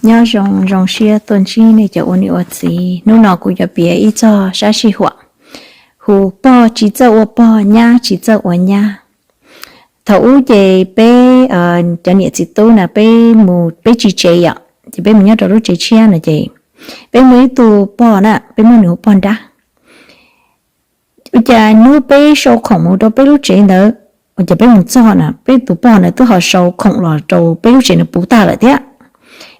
Nyob zoo, zoo siab tuaj ntsib nej cov ua niam ua txiv. Hnub no kuv yuav piav ib txog sab sij huam hu pog tsis txawj ua pog, nyab tsis txawj ua nyab. Thaum ub ces peb cov niam txiv tub na peb mus peb tsis tsev yom, ces peb mus nyob rau lub tsev tshiab no ces peb muaj ib tug pog na, peb muab nws hu pog nrab. Ua cas hnub peb sau khoom mus rau peb lub tsev ntawd, ua cas peb mus txog na peb tus pog ntawd twb ho sau khoom los rau peb lub tsev ntawd puv tag lawm thiab.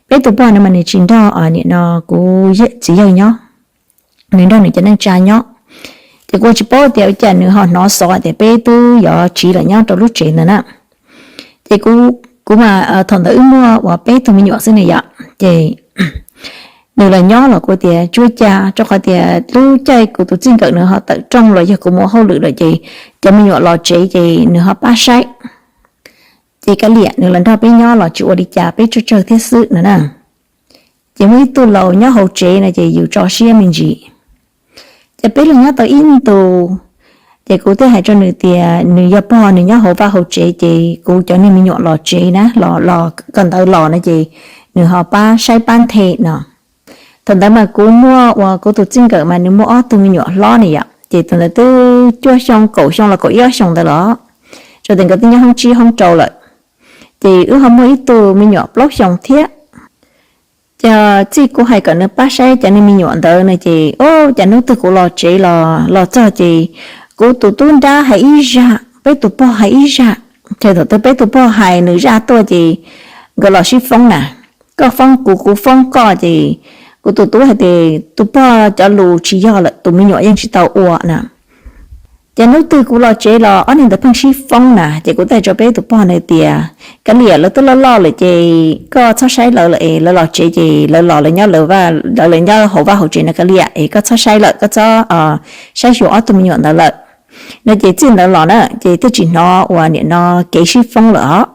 Peb tus pog ntawd mas nws tsis nrog nim no kuv txiv yawg nyob, nws nrog nws cov neej tsa nyob. Ces kuv tsis paub tias ua cas nws ho hnov xov tias peb twb yuav tsiv lawm nyob rau lub tsev ntawd na. Ces kuv mas thaum ntawd wb muaj uas peb tug me nyuam xwb ne yom, ces nws los nyob los kuv tias tsis ua cas, rau qhov tias lub caij kuv tus txij nkawm nws ho tawm rooj los yog kuv mus ua hauj lwm lawm ces cov me nyuam los tsev ces nws ho pab saib. Ces kav liam nws los nrog peb nyob los tsis ua li cas, peb tsawg tsawg thiab xwb no na. Ces muaj ib tug laus nyob hauv tsev no ces yus tso siab me ntsis. Ces peb los nyob tau ib ntus, ces kuv thiaj hais rau nws tias nws yog pog nws nyob hauv vaj hauv tsev ces kuv cov niag me nyuam los tsev na, los los kawm ntawv los no ces nws ho pab saib pab nthe no. Thaum ntawd mas kuv muaj uas kuv tus txij nkawm mas nws muaj ob tug me nyuam hlob ne yom, ces thaum ntawd twb cuaj xyoo kaum xyoo los kaum ib ob xyoos ntawd los, tso tias nkawd twb nyob hoob tsib hoob rau lawm. Ces wb ho muaj ib tug me nyuam plaub xyoos thiab. Ces txij kuv hais kom nws pab saib cov niag me nyuam ntawd no ces o, cas hnub twg kuv los tsev los los txog ces kuv tus tub nrab hais ib zaj, peb tus pog hais ib zaj. Ces thaum twg peb tus pog hais nws zaj tuaj ces nkawd los sib foob na, koj foob kuv kuv foob koj ces kuv tus tub hais tias tus pog cov lus tsis yog lawm, tus me nyuam yeej tsis tau ua na. Ces hnub twg kuv los tsev los ob niag ntawd pheej sib foob na, ces kuv thiaj rau peb tus pog ntawd tias kav liam lawv twb loj loj lawm ces koj txhob saib lawv lawm es lawv los tsev ces lawv los lawv nyob lawv vaj, lawv lawv nyob hauv vaj hauv tsev no kav liam es koj txhob saib lawm, koj txhob saib xyuas ob tug me nyuam ntawd lawm no. Ces txij ntawd los na ces thiaj tsis hnov uas nim no kev sib foob lawm os.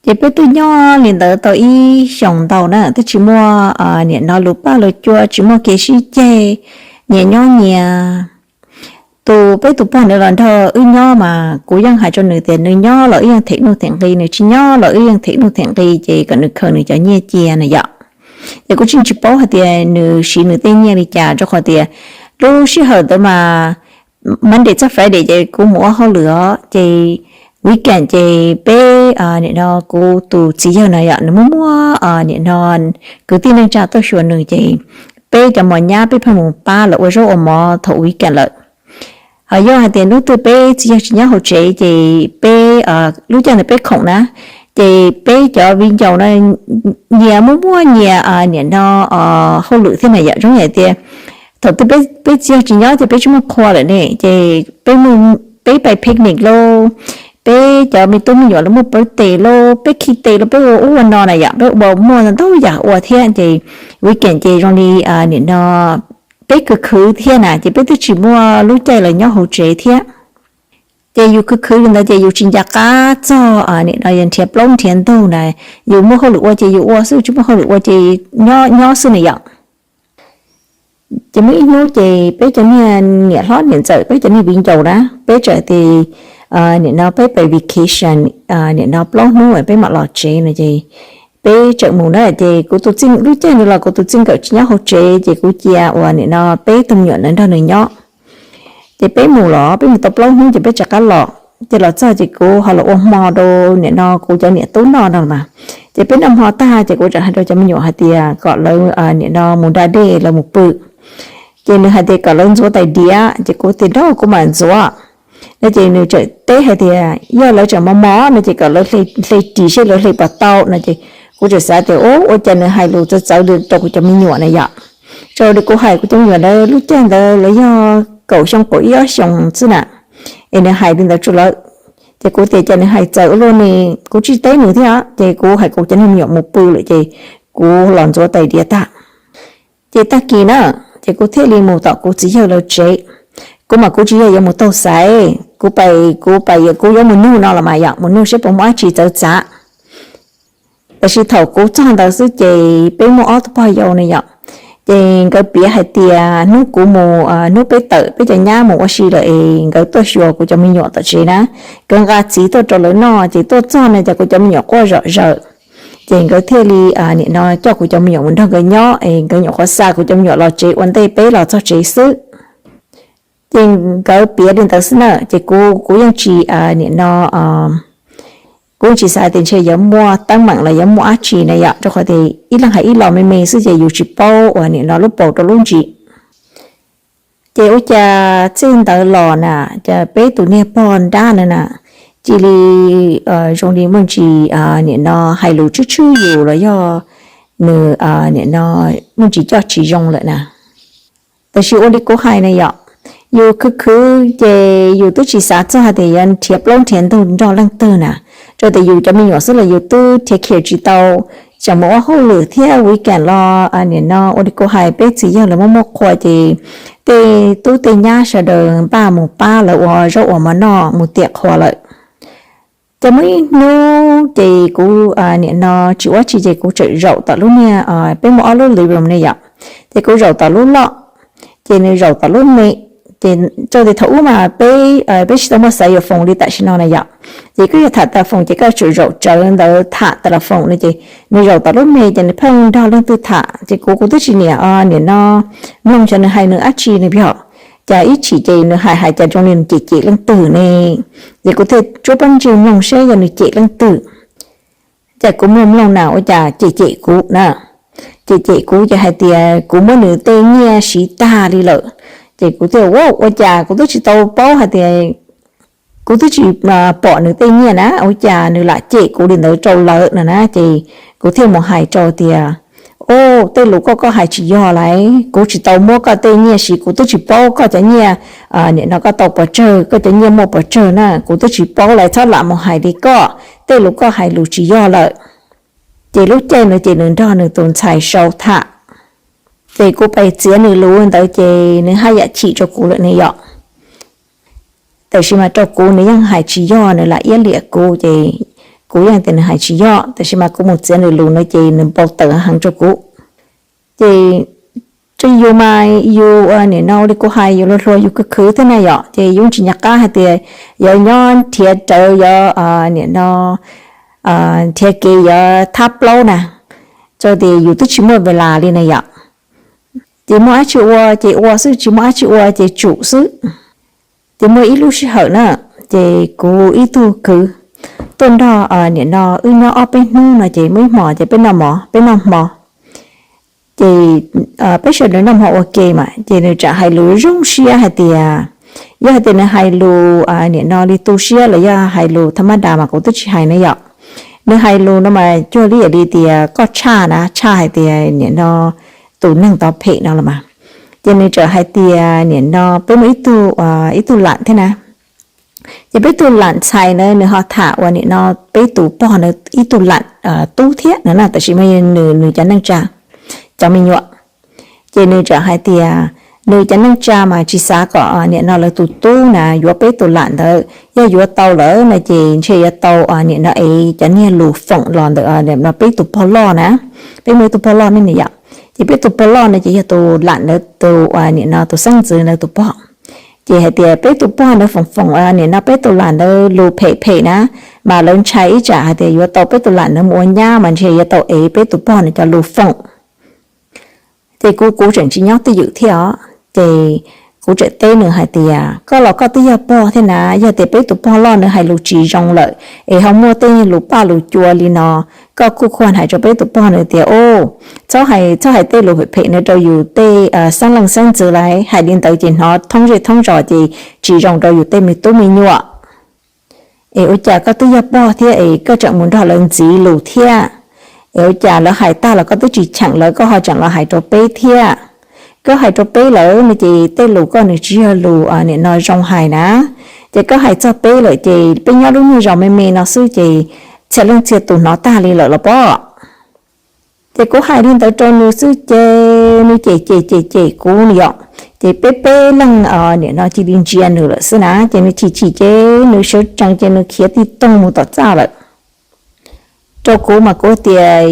Ces peb twb nyob li ntawd tau ib xyoos ntau na twb tsis muaj nim no lus paj lus cua, tsis muaj kev sib ceg, nyias nyob nyias. Tus peb tus pog ntawd los nrog wb nyob mas kuv yeej hais rau nws tias nws nyob los wb yeej them nuj them nqi, nws tsis nyob los wb yeej them nuj them nqi, ces kom nws khaws nws cov nyiaj cia na yom. Ces kuv tseem tsis paub hais tias nws siv nws tej nyiaj li cas, rau qhov tias lub sij hawm ntawd mas Monday txog Friday ces kuv mus ua hauj lwm os, ces weekend ces peb nim no kuv tus txiv yawg na yom, nws muaj muaj nim no kwv tij neej tsa tuaj xyuas nws ces peb cov mos nyab peb pheej mus pab lawv ua zaub ua mov thaum weekend lawm. Ho yog hais tias hnub twg peb txiv yawg tsis nyob hauv tsev ces peb, lub caij ntawd peb khoom na, ces peb cov viv ncaus na nyias muaj muaj nyias nim no hauj lwm thiab na yom. Zoo yam tias thaum twg peb txiv yawg tsis nyob ces peb tsis muaj qhua lawm ne, ces peb, peb pais picnic lauj, peb cov me tub me nyuam lawv muaj birthday lauj, peb khi tes lauj, peb ua ub ua no na yom, peb ua muaj ntau yam ua thiab ces weekend ces zoo li nim no peb khwv khwv thiab na, ces peb twb tsis muaj lub caij los nyob hauv tsev thiab. Ces yus khwv khwv li ntawd ces yus tsis nco qab txog nim no yog nrhiav plaub nrhiav ntug na, yus muaj hauj lwm ua ces yus ua xwb, tsis muaj hauj lwm ua ces nyob nyob xwb na yom. Ces muaj ib hnub ces peb cov niag niam hlob niam ntxawm, peb cov niag viv ncaus na, peb txawm tias nim no peb pais vacation nim no plaub hnub peb mam los tsev no ces peb txawm mus na, ces kuv tus txij, lub caij ntawd los kuv tus txij nkawm tsis nyob hauv tsev ces kuv cia uas nim no peb tug me nyuam ntawd nrog nws nyob. Ces peb mus los peb mus tau plaub hnub ces peb rov qab los, ces los txog ces kuv ho los ua hmo rau nim no kuv cov niam tub noj no mas. Ces peb noj hmo tag ces kuv txawm hais rau cov me nyuam hais tias kom lawv nim no mus da dej lawv mus pw. Ces nws hais tias kom lawv ntxuav tais diav, ces kuv tias nrog kuv mam ntxuav no. Ces nws txawm teb hais tias yog lawv tseem mos mos no ces kom lawv hle ris seb lawv hle puas tau no. Ces kuv txawm xav tias ua cas nws hais lus txawv txawv li rau kuv cov me nyuam na yom. Txawm li kuv hais kuv cov me nyuam ntawd lub caij ntawd lawv yog kaum xyoo kaum ib ob xyoos xwb na, es nws hais li ntawd rau lawv. Ces kuv tias cas nws hais txawv ua luaj ne, kuv tsis teb nws thiab, ces kuv hais kuv cov niag me nyuam mus pw lawm ces kuv los ntxuav tais diav tag. Ces tag kis na, ces kuv thiaj li mus tom kuv txiv yawg lawv tsev. Kuv mas kuv tsis yog yuav mus taug xaiv, kuv pais, kuv pais, kuv yuav mus nug no los mas yom, mus nug seb puas muaj dab tsi txawv txav. Tab sis thaum kuv txog ntawd xwb ces peb muaj ob tug pog yau ne yom, ces nkawd piav hais tias hnub kuv mus, hnub peb tawm peb cov nyab mus ua si lawm es nkawd tuaj xyuas kuv cov me nyuam tom tsev na, nkawd nqa txiv tuaj rau lawv noj ces tuaj txog no ces kuv cov me nyuam quaj zom zaws. Ces nkawd thiaj li nim no coj kuv cov me nyuam mus nrog nkawd nyob es nkawd nyuam qhuav xa kuv cov me nyuam los tsev ua ntej peb los txog tsev xwb. Ces nkawd piav li ntawd xwb na, ces kuv kuv yeej tsis nim no kuv yeej tsis xav tias ntshe yuav muaj teeb meem los yuav muaj dab tsi na yom, rau qhov tias ib leeg hais ib los me me xwb ces yus tsis paub uas nim no lub paus rau lub ntsis. Ces ua cas txij ntawd los na, ces peb tus niag pog nrab na na, cia li zoo li muaj ntsis nim no hais lus tshwj tshwj yus los yog nws nim no muaj ntsis coj tsis zoo lawm na. Tab sis ua li kuv hais na yom, yus khwv khwv ces yus twb tsis xav txog hais tias yuav nrhiav plaub nrhiav ntug nrog leej twg na, rau tias yus cov me nyuam xwb los yus twb nrhiav khiav tsis tau, tseem mus ua hauj lwm thiab weekend los nim no ua li kuv hais peb txiv yawg lawv muaj muaj qhua ces tej tub tej nyab sawv daws npaj mus pab lawv ua zaub ua mov noj mus tiam qhua lawm. Ces muaj ib hnub ces kuv nim no tsis ua tsi ces kuv txawm zaum tom lub niag, peb muaj ob lub living room ne yom, ces kuv zaum tom lub loj, ces nws zaum tom lub me. Ces rau tias thaum ub mas peb peb tsis tau muaj xav yuav foos li tam sim no na yom, ces koj yuav tham tas foos ces koj tsuas zaum tsawv ntawd tham tas las foos no ces nws zaum tom lub me ces nws pheej nrog leej twg tham ces kuv kuv twb tsis niam nim no mloog xyov nws hais nws dab tsi nws yog, cas ib chim ces nws hais hais cas zoo li nws cem cem leej twg ne, ces kuv thiaj tsuab pob ntseg mloog seb yog nws cem leej twg. Ces kuv mloog mloog na ua cas cem cem kuv na, cem cem kuv ces hais tias kuv muab nws tej nyiaj siv tag li lawm. Ces kuv thiaj ua cas kuv twb tsis tau paub hais tias, kuv twb tsis pom nws tej nyiaj na ua cas nws lam cem kuv li ntawd rau lawv no na ces kuv thiaj mus hais rau tias, o, tej lus koj koj hais tsis yog lauj, kuv tsis tau muab koj tej nyiaj siv, kuv twb tsis paub koj cov nyiaj nim no koj tau pov tsawg, koj cov nyiaj muaj pov tsawg na, kuv twb tsis paub lauj, txhob lam mus hais li koj, tej lus koj hais lus tsis yog lawm. Ces lub caij ntawd ces nws nrog nws tus ntxhais sau tham, ces kuv pais txiav nws lus ntawd ces nws haj yam chim rau kuv lawm ne yom. Tab sis mas rau kuv nws yeej hais tsis yog, nws lam iab liam kuv ces kuv yeej tias nws hais tsis yog, tab sis mas kuv mus txiav nws lus no ces nws npau taws heev rau kuv. Ces yus mas yus nim no ua li kuv hais yus luag hluas yus khwv khwv thiab na yom, ces yus tsis nco qab hais tias yuav nyob nrhiav rawv yuav nim no nrhiav kev yuav thab plaub na, rau tias yus twb tsis muaj ves las li na yom. Ces muaj dab tsi ua ces ua xwb, tsis muaj dab tsi ua ces tsum xwb. Ces muaj ib lub sij hawm na, ces kuv ib tug kwv tuaj nrog nim no wb nyob ob peb hnub no ces muaj ib hmos ces peb noj hmo, peb noj hmo ces peb sawv daws noj hmo ua ke mas ces nws txawm hais lus zoo siab hais tias, yog hais tias nws hais lus nim no li tu siab los yog hais lus tha mab das mas kuv twb tsis hais na yom. Nws hais lus no mas cuag li yam li tias koj tshaj na, tshaj hais tias nim no tus neeg tau phem no los mas. Ces nws txawm hais tias nim no peb muaj ib tug, ib tug lam thiab na. Ces peb tug lam ntxhais na nws ho tham uas nim no peb tus pog na ib tug lam tub thiab no na, tab sis mas nws cov neej tsa, cov me nyuam. Ces nws txawm hais tias nws cov neej tsa mas tsis xav kom nim no lawv tus tub na yuav peb tus lam ntawd, yog yuav tau lawm no ces ntshe yuav tau nim no es cov niag lus foom los ntawm no peb tus pog loj na, peb muaj ib tug pog loj ne yom. Ces peb tus pog loj no ces yog tus lam ntawd tus nim no tus xeeb ntxwv ntawd tus pog. Ces hais tias peb tus pog ntawd foom foom nim no peb tus lam ntawd lus phem phem na, mas lawv ntshai ib tsam hais tias yuav tau peb tus lam ntawd mus ua nyab mas ntshe yuav tau ev peb tus pog ntawd cov lus foom. Ces kuv kuv tseem tsis nyob twj ywm thiab os, ces kuv tseem teb nws hais tias koj los koj twb yog pog thiab na, yog tias peb tus pog loj nws hais lus tsis zoo lawm es ho muaj tej lus paj lus cua li no, koj kuj kuj hais rau peb tus pog ntawd tias, o, txhob hais, txhob hais tej lus phem phem no rau yus tej xeeb leej xeeb ntxwv lauj, hais li ntawd ces hnov thoob zej thoob zos ces tsis zoo rau yus tej me tub me nyuam. Es ua cas koj twb yog pog thiab es koj tseem mus nrog lawv ntxiv lus thiab? Es ua cas lawv hais tag los koj twb tsis cheem lawv, koj ho tseem los hais rau peb thiab? Koj hais rau peb lawm no ces tej lus koj nws tsis yog lus nim no zoo hais na. Ces koj hais txog peb lawm ces peb nyob lub nyuag zos me me no xwb ces txhia leej txhia tus hnov tag li lawm los pob. Ces kuv hais li ntawd rau nws xwb ces nws cem cem cem cem kuv yom. Ces peb peb leeg nim no cia li ntsia nws lawm xwb na, ces nws chim chim ces nws sawv tsees ces nws khiav tij toog mus tom txaj lawm. Rau kuv mas kuv tias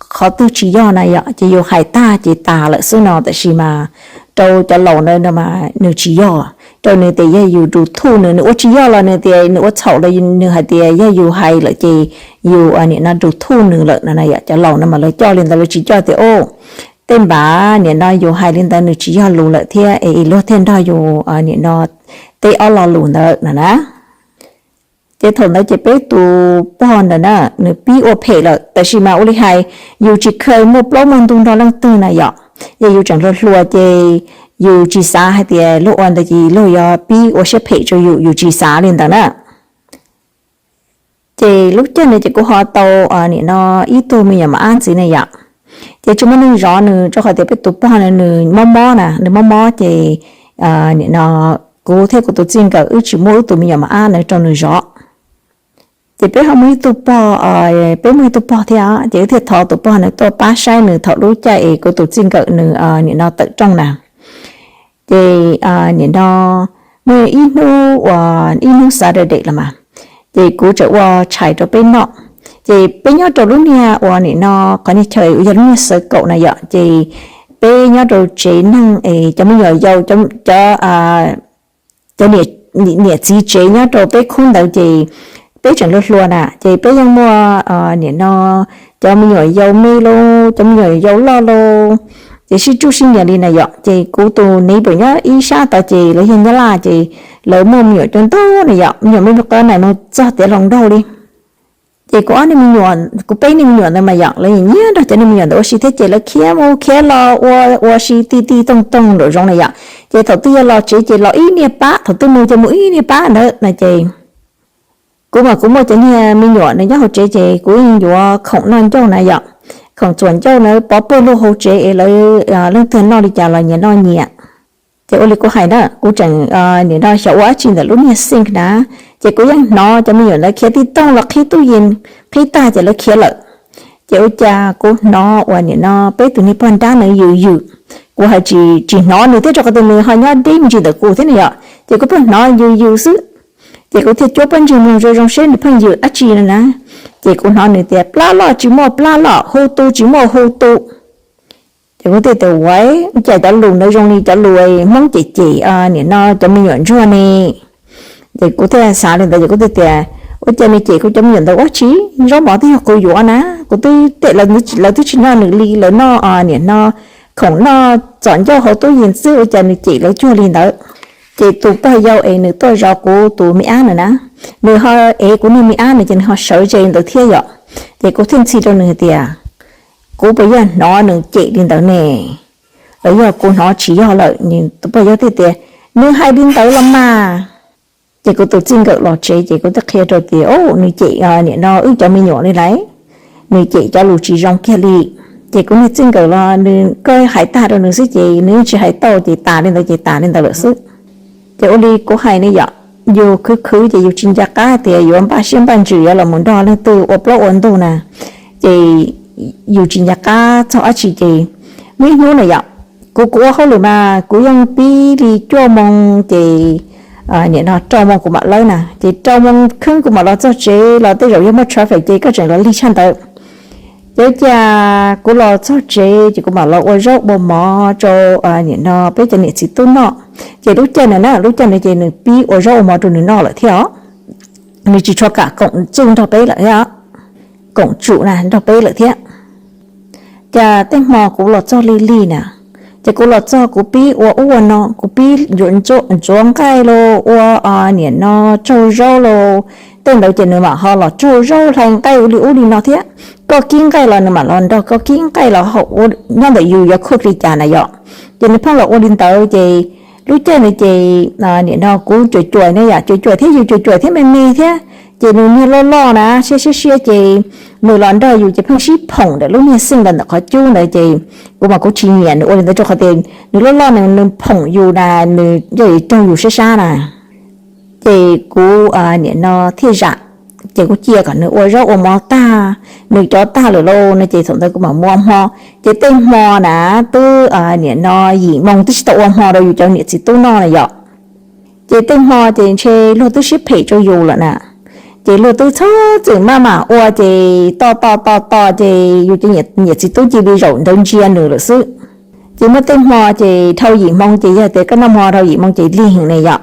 qhov twg tsis yog na yom, ces yus hais tag ces tas lawm xwb no, tab sis mas rau cov laus ntawd no mas nws tsis yog. rau nws tias yog yus ruv thuj nws, nws ua tsis yog los nws tias nws ua txhaum los nws hais tias yog yus hais lawm ces yus nim no ruv thuj nws lawm no na yom. Cov laus no mas lawv coj li ntawd, lawv tsis coj tias o, tej npav nim no yus hais li ntawd nws tsis yog lus lawm thiab es luag thiaj nrog yus nim no teb ob lo lus ntawd no na. Ces thaum ntawd ces peb tus pog ntawd na, nws pib ua phem lawm, tab sis mas ua li hais yus tsis kheev muaj plaub muaj ntug nrog leej twg na yom. Yog yus tseem hluas hluas ces yus tsis xav hais tias luag ua ntawd ces luag yuav pib ua siab phem rau yus, yus tsis xav li ntawd na. Ces lub caij ntawd ces kuv ho tau nim no ib tug me nyuam mos ab ntxiv na yom. Ces tsis muaj neeg zov nws rau qhov tias peb tus pog na nws mob mob na, nws mob mob ces nim no kuv thiab kuv tus txij nkawm wb tsis muab wb tus me nyuam mos ab ntawd rau nws zov. Ces peb ho muaj ib tug pog, peb muaj ib tug pog thiab ces wb thiaj thov tus pog nws tuaj pab saib nws thaum lub caij es kuv tus txij nkawm nws nim no tawm rooj na. Ces nim no muaj ib hnub uas ib hnub Saturday los mas, ces kuv tseem ua tshais rau peb noj. Ces peb nyob rau lub niag uas nim no qhov niag chaw uas yog lub niag xav kaum na yom, ces peb nyob rau tsev neeg es cov me nyuam yaus, cov, cov niam txiv tsev nyob rau peb khub ntawd ces peb tseem hluas hluas na, ces peb yeej muaj nim no cov me nyuam yaus me lauj, cov me nyuam yaus loj lauj, ces sib tsuj sib nyiam li na yom. Ces kuv tus neighbor nyob ib sab tod ces lawv yog Nyab Laj ces lawv muaj me nyuam coob ntau na yom, me nyuam me qab na mus txog tiav hluas nraug li. Ces kuv ob niag me nyuam, kuv peb niag me nyuam ntawd mas yom, lawv nyiam nyiam nrog cov niag me nyuam ntawd ua si thiab ces lawv khiav mus khiav los ua, ua si ti ti tooj tooj nraum zoov na yom. Ces thaum twg yog los tsev ces los ib niag pab, thaum twg mus ces mus ib niag pab ntawd na ces kuv mas kuv muaj cov niag me nyuam nws nyob hauv tsev ces kuv yeej yuav khoom noj ncauj na yom, khoom txuas ncauj na pov puag lug hauv tsev es lawv leej twg noj li cas los nyias noj nyias. Ces ua li kuv hais na, kuv tseem nim no xyaum ua dab tsi ntawm lub niag sink na, ces kuv yeej hnov cov me nyuam ntawd khiav ti tooj los qhib tub yees, qhib tag ces lawv khiav lawm. Ces ua cas kuv hnov uas nim no peb tus niag pog nrab ntawd yws yws, kuv hais tsis, tsis hnov nws thiab rau qhov tias nws ho nyob deb me ntsis ntawm kuv thiab na yom, ces kuv pheej hnov yws yws xwb. Ces kuv thiaj cuab pob ntseg mloog zoo zoo seb nws pheej yws dab tsi no na. Ces kuv hnov nws tias plab loj tsis muaj plab loj, hu tu tsis muaj hu tu. Ces kuv thiaj tias ua cas cov lus ntawd zoo li cov lus Hmoob cem cem nim no cov me nyuam ntsuag ne. Ces kuv thiaj xav li ntawd ces kuv thiaj tias ua cas nws cem kuv cov me nyuam ntawd ua tsi, zaub mov twb yog kuv yuav na, kuv twb tem lawv twb tsis noj nws li, lawv noj nim no khoom noj txuas ncauj hauv tub yees xwb, ua cas nws cem lawv cuag li ntawd. Ces tus pog yau es nws tuaj zov kuv tus me ab ntawd na, nws ho ev kuv niag me ab ntawd ces nws ho sawv ze ntawd thiab yom. Ces kuv thiaj ntxhi rau nws hais tias kuv puas yog hnov nws cem li ntawd ne, los yog kuv hnov tsis yog lawm. Tus pog yau thiaj tias nws hais li ntawd los mas. Ces kuv tus txij nkawm los tsev ces kuv thiaj qhia rau tias o, nws cem nim no wb cov me nyuam li lauj, nws cem cov lus tsis zoo kiag li. Ces kuv niag txij nkawm los nws, koj hais tag rau nws xwb ces nws yeej tsis hais tau, ces tas li ntawd ces tas li ntawd lawm xwb. Ces ua li kuv hais ne yom, yus khwv khwv ces yus tsis nco qab tias yuav npaj siab npaj ntsws yuav los mus nrog leej twg ua plaub ua ntug na, ces yus tsis nco qab txog dab tsi ces muaj ib hnub na yom, kuv, kuv ua hauj lwm mas kuv yeej pib li cuaj moo ces nim no rau moo kuv mam lawb na, ces rau moo kheeb kuv mam los txog tsev los tej zaum yog muaj traffic ces koj tseem los lig tshaj ntawd. Ces ua cas kuv los txog tsev ces kuv mam los ua zaub ua mov rau nim no peb cov niam txiv tub noj. Ces lub caij ntawd na, lub caij ntawd ces nws pib ua zaub ua mov rau nws noj lawm thiab os. Nws tsis tshua kam koom txuj nrog peb lawm thiab, koom tsum na nrog peb lawm thiab. Ces tej hmo kuv los txog lig lig na, ces kuv los txog kuv pib ua ub ua no, kuv pib yuav ntxuav nqaij los ua nim no tsaug zaub los, tej ntawd ces nws mam ho los tsaug zaub hlais nqaij ua li ub li no thiab. Koj kib nqaij los nws mam los nrog koj kib nqaij los nyob ntawm yus yuav khuj li cas na yom. Ces nws pheej los ua li ntawd ces lub caij ntawd ces nim no kuv cuam cuam ne yom, cuam cuam thiab yus cuam cuam thiab me me thiab, ces nws niag loj loj na siab siab siab ces nws los nrog yus ces pheej sib phoom ntawm lub niag xeej los ntawm qhov cub ntawd ces kuv mas kuv tsis nyiam nws ua li ntawd rau qhov tias nws loj loj nws, nws phoom yus na, nws yog raug yus sab sab na. Ces kuv nim no thiaj zam, ces kuv cia kom nws ua zaub ua mov tag, nws cov tag lawm lauj no ces thaum ntawd kuv mam mus ua hmo. Ces tej hmo na twb nim no yim moo twb tsis tau ua hmo rau yus cov niam txiv tub noj na yom. Ces tej hmo ces ntshe luag twb siab phem rau yus lawm na, ces luag twb txhob txwm maj mam ua ces to to to to ces yus cov niam txiv tub cia li zaum ntawd ntsia nws lawm xwb. Ces muaj tej hmo ces dhau yim hmoo ces yog tias koj noj hmo dhau yim hmoo ces lig heev ne yom.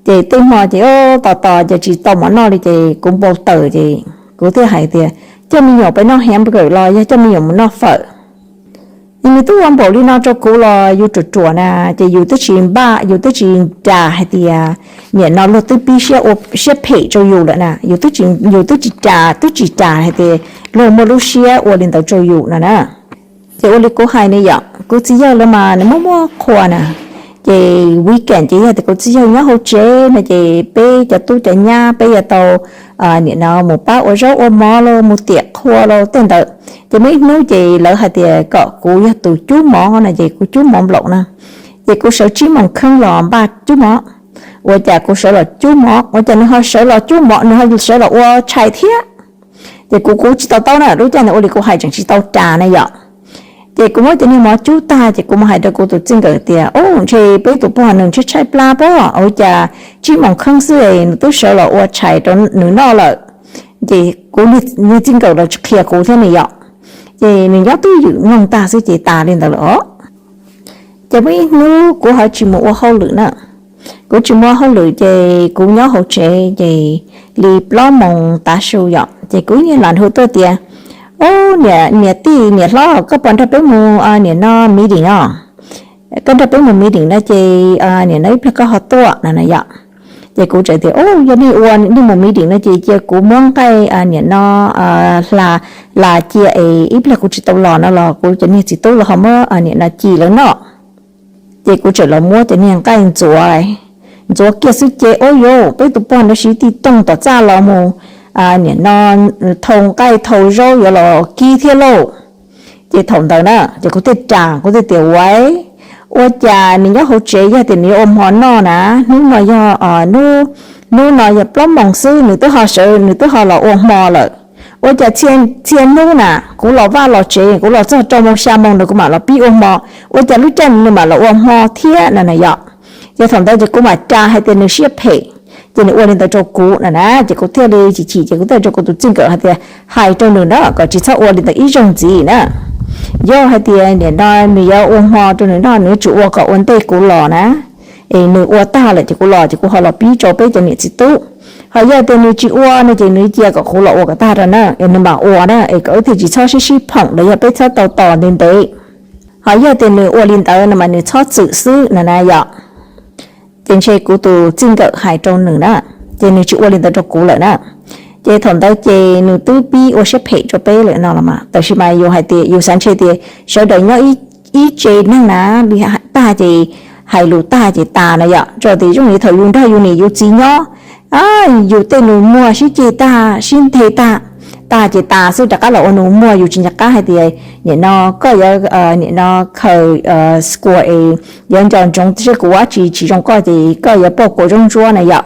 Ces tej hmo ces tos tos ces tsis tau mov noj li ces kuv npau taws ces kuv thiaj hais tias coj me nyuam peb noj hamburger los yog coj me nyuam mus noj fawm. Yog nws twb ua npaum li no rau kuv los yus ruam ruam na, ces yus twb tsis npaj, yus twb tsis ras hais tias nim no luag twb pib siab ua siab phem rau yus lawm na, yus twb tsis ras, twb tsis ras hais tias luag muaj lub siab ua li ntawd rau yus no na. Ces ua li kuv hais ne yom, kuv txiv yawg lawv mas nws muaj muaj qhua na. Ces weekend ces yog tias kuv txiv yawg nyob hauv tsev no ces peb cov tub cov nyab peb yuav tau nim no mus pab ua zaub ua mov los mus tiam qhua los tej ntawd. Ces muaj ib hnub ces lawv hais tias kom kuv yog tus cub mov no ces kuv cub mov nplaum na. Ces kuv sawv tsib moos kheej los npaj cub mov. Ua cas kuv sawv los cub mov ua cas nws ho sawv los cub mov, nws ho sawv los ua tshais thiab. Ces kuv kuv tsis tau taub na, lub caij ntawd ua li kuv hais tseem tsis tau ras na yom. Ces kuv muab cov niag mov cub tag ces kuv mus hais rau kuv tus txij nkawm tias, Ub, ntshe peb tus pog nws ntshe tshaib plab pob, ua cas tsib moos kheej xwb nws twb sawv los ua tshais rau nws noj lawm. Ces kuv niag txij nkawm los tsis qhia kuv thiab ne yom. Ces nws nyob twj ywm mloog tag xwb ces tas li ntawd lawm os. Ces muaj ib hnub kuv ho tsis mus ua hauj lwm na. Kuv tsis mus ua hauj lwm ces kuv nyob hauv tsev ces li plaub moos tav su yom, ces kuv niag lam hu tuaj tias, Ub, niam tij niam hlob, koj puas nrog peb mus nim no meeting os? Koj nrog peb mus meeting no ces nim no ib pliag koj ho tuaj no na yom. Ces kuv txawm tias, Ub, yog nej ua nej mus meeting no ces cia kuv muab nqaij nim no hla, hla cia es ib pliag kuv tsis tau los no los kuv cov niag txiv tub los ho muab nim no ci lawv noj. Ces kuv txawm los muab cov niag nqaij ntxuav, ntxuav kiag xwb ces, Ub, yuav peb tus pog no siv tib tooj tom txaj los mus nim no thau nqaij thau zaub yuav los kib thiab lauj. Ces thaum ntawd na ces kuv thiaj ras, kuv thiaj tias, Ua, ua cas nws nyob hauv tsev yog tias nws yuav ua hmo noj na, hnub no yog, hnub no yog plaub moos xwb nws twb ho sawv, nws twb ho los ua hmo lawm. Ua cas txhia hnub na kuv los vaj los tsev, kuv los txog rau moos xya moos nws kuv mam los pib ua hmo, ua cas lub caij nws mam los ua hmo thiab no na yom. Ces thaum ntawd ces kuv mam ras hais tias nws siab phem, ces nws ua li ntawd rau kuv no na, ces kuv thiaj li chim chim ces kuv thiaj rau kuv tus txij nkawm hais tias, Hais rau nws na kom tsis txhob ua li ntawd ib zaug ntxiv na. Yog hais tias nim no nws yuav ua hmo rau nws noj, nws yuav tsum ua kom ua ntej kuv los na. Es nws ua tag lawm ces kuv los ces kuv ho los pib rau peb cov niam txiv tub. Ho yog tias nws tsis ua no ces nws cia kom kuv los ua kom tag rau na, es nws mam ua na, es kom wb thiaj tsis txhob sib sib phoom los yog peb txhob tau tos ntev ntev. Ho yog tias nws ua li ntawd no mas nws txhob txwm xwb no na yom. Ces ntshe kuv tus txij nkawm hais rau nws na, ces nws tsis ua li ntawd rau kuv lawm na. Ces thaum ntawd ces nws twb pib ua siab phem rau peb lawm no los mas, tab sis mas yus hais tias yus xav ntshe tias sawv daws nyob ib tse neeg na, li tag ces hais lus tag ces tas na yom, tso tias zoo li thaum yus nrog yus niam yus txiv nyob, yus tej nus muag sib ceg tag sib nthe tag, tag ces tas xwb rov qab los ua nus muag, yus tsis nco qab hais tias nim no koj yuav nim no khaws square es yuav nco ntsoov seb kuv ua dab tsi tsis zoo koj ces koj yuav pauj kua zaub ntsuab na yom.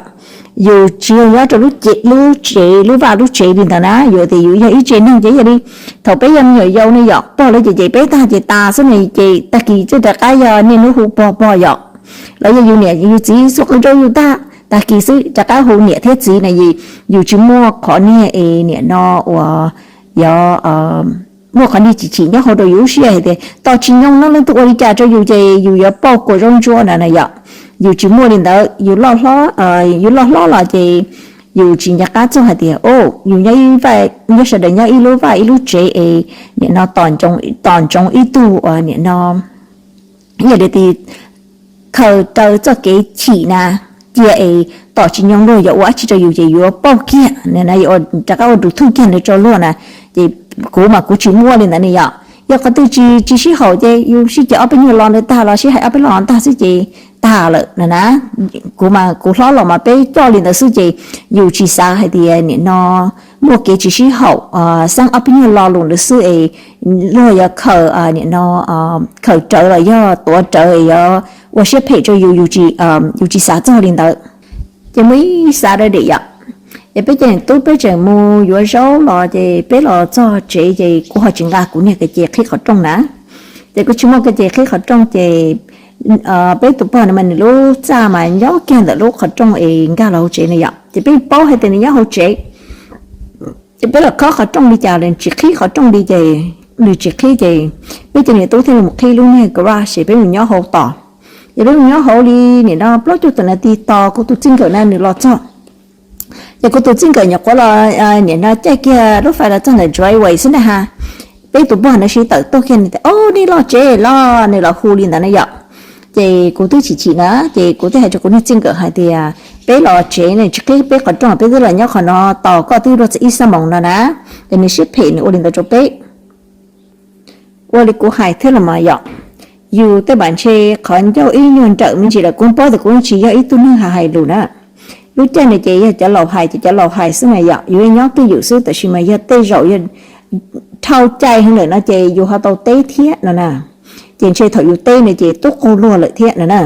Yus tsis yog nyob rau lub tsev, lub vaj lub tsev li ntawd na, yus tias yus yog ib tse neeg ces yog li thaum peb yog me nyuam yaus ne yom, pog lawv cem cem peb tag ces tas xwb ne, ces tag kis twb rov qab yog niaj hnub hu pog pog yom. Los yog yus niam yus txiv xuas qws rau yus tag, tag kis xwb rov qab hu niam thiab txiv na, yus tsis muaj qhov niag es nim no uas yog muaj qhov niag chim chim nyob hauv rau yus lub siab hais tias tos tsis nyoo no leej twg ua li cas rau yus ces yus yuav pauj kua zaub ntsuab na na yom. Yus tsis muaj li ntawd, yus loj hlob, yus loj hlob los ces yus tsis nco qab txog hais tias, o, yus nyob, nyob sawv daws nyob ib lub vaj ib lub tsev es nim no tos ntsoov ib tug uas nim no yog li tias khaws raws txoj kev chim na, cia es tos tsis nyoo luag yuav ua dab tsi rau yus ces yuav pauj kiag, rov qab ua nrus thuj kiag nws rau luag na. Ces kuv mas kuv tsis muaj li ntawd ne yom. Yog qhov twg tsis, tsis sib haum ces yus sib ceg ob peb nyuag lo ntawd tag los sib hais ob peb lo tag xwb ces tag lawm na na. Kuv mas kuv hlob los mas peb coj li ntawd xwb ces yus tsis xav hais tias nim no muaj kev tsis sib haum, xeeb ob peb nyuag lo lus ntawd xwb es luag yuav khaws nim no khaws rawv los yog tuav rawv yuav ua siab phem rau yus, yus tsis xav txog li ntawd. Ces muaj ib Saturday yom, ces peb cov niam tub peb tseem mus yuav zaub los ces peb los txog tsev ces kuv ho tsis nqa kuv niag kav ces qhib qhov rooj na. Ces kuv tsis muaj kav ces qhib qhov rooj ces peb tus pog no mas nws lub txaj mas nyob kiag ntawm lub qhov rooj es nkag los hauv tsev na yom, ces peb paub hais tias nws nyob hauv tsev. Ces peb los khob qhov rooj li cas los tsis qhib qhov rooj li ces nws tsis qhib ces peb cov niam tub thiaj li mus qhib lub niag garage es peb mus nyob hauv tos. Ces peb mus nyob hauv li nim no plaub caug tawm nas this tos kuv tus txij nkawm na nws los txog. Ces kuv tus txij nkawm nyuam qhuav los nim no caij kiag lub fais los txog ntawm driveway xwb na ha, peb tus pog na sib tawm tuaj kiag, nws tias, Au, nej los tsev los, nws los hu li ntawd na yom. Ces kuv twb chim chim na, ces kuv twb hais rau kuv niag txij nkawm hais tias, Peb los tsev ne, tsis qhib peb qhov rooj, peb twb los nyob qhov no tos koj twb luag txog ib xuab moos no na. Ces nws siab phem nws ua li ntawd rau peb. Ua li kuv hais thiab los mas yom, yus tej pam ntshe qhov ncauj ib nyuag nrawm me ntsis lawm, kuv paub tias kuv tsis yog ib tug neeg hais hais lus na. Lub caij no ces yog cov laus hais ces cov laus hais xwb mas yom, yus nyob twj ywm xwb, tab sis mas yog tej zaum yog dhau cai heev lawm no ces yus ho tau teb thiab no na. Ces ntshe thaum yus teb no ces tub qaug luag lawm thiab no na.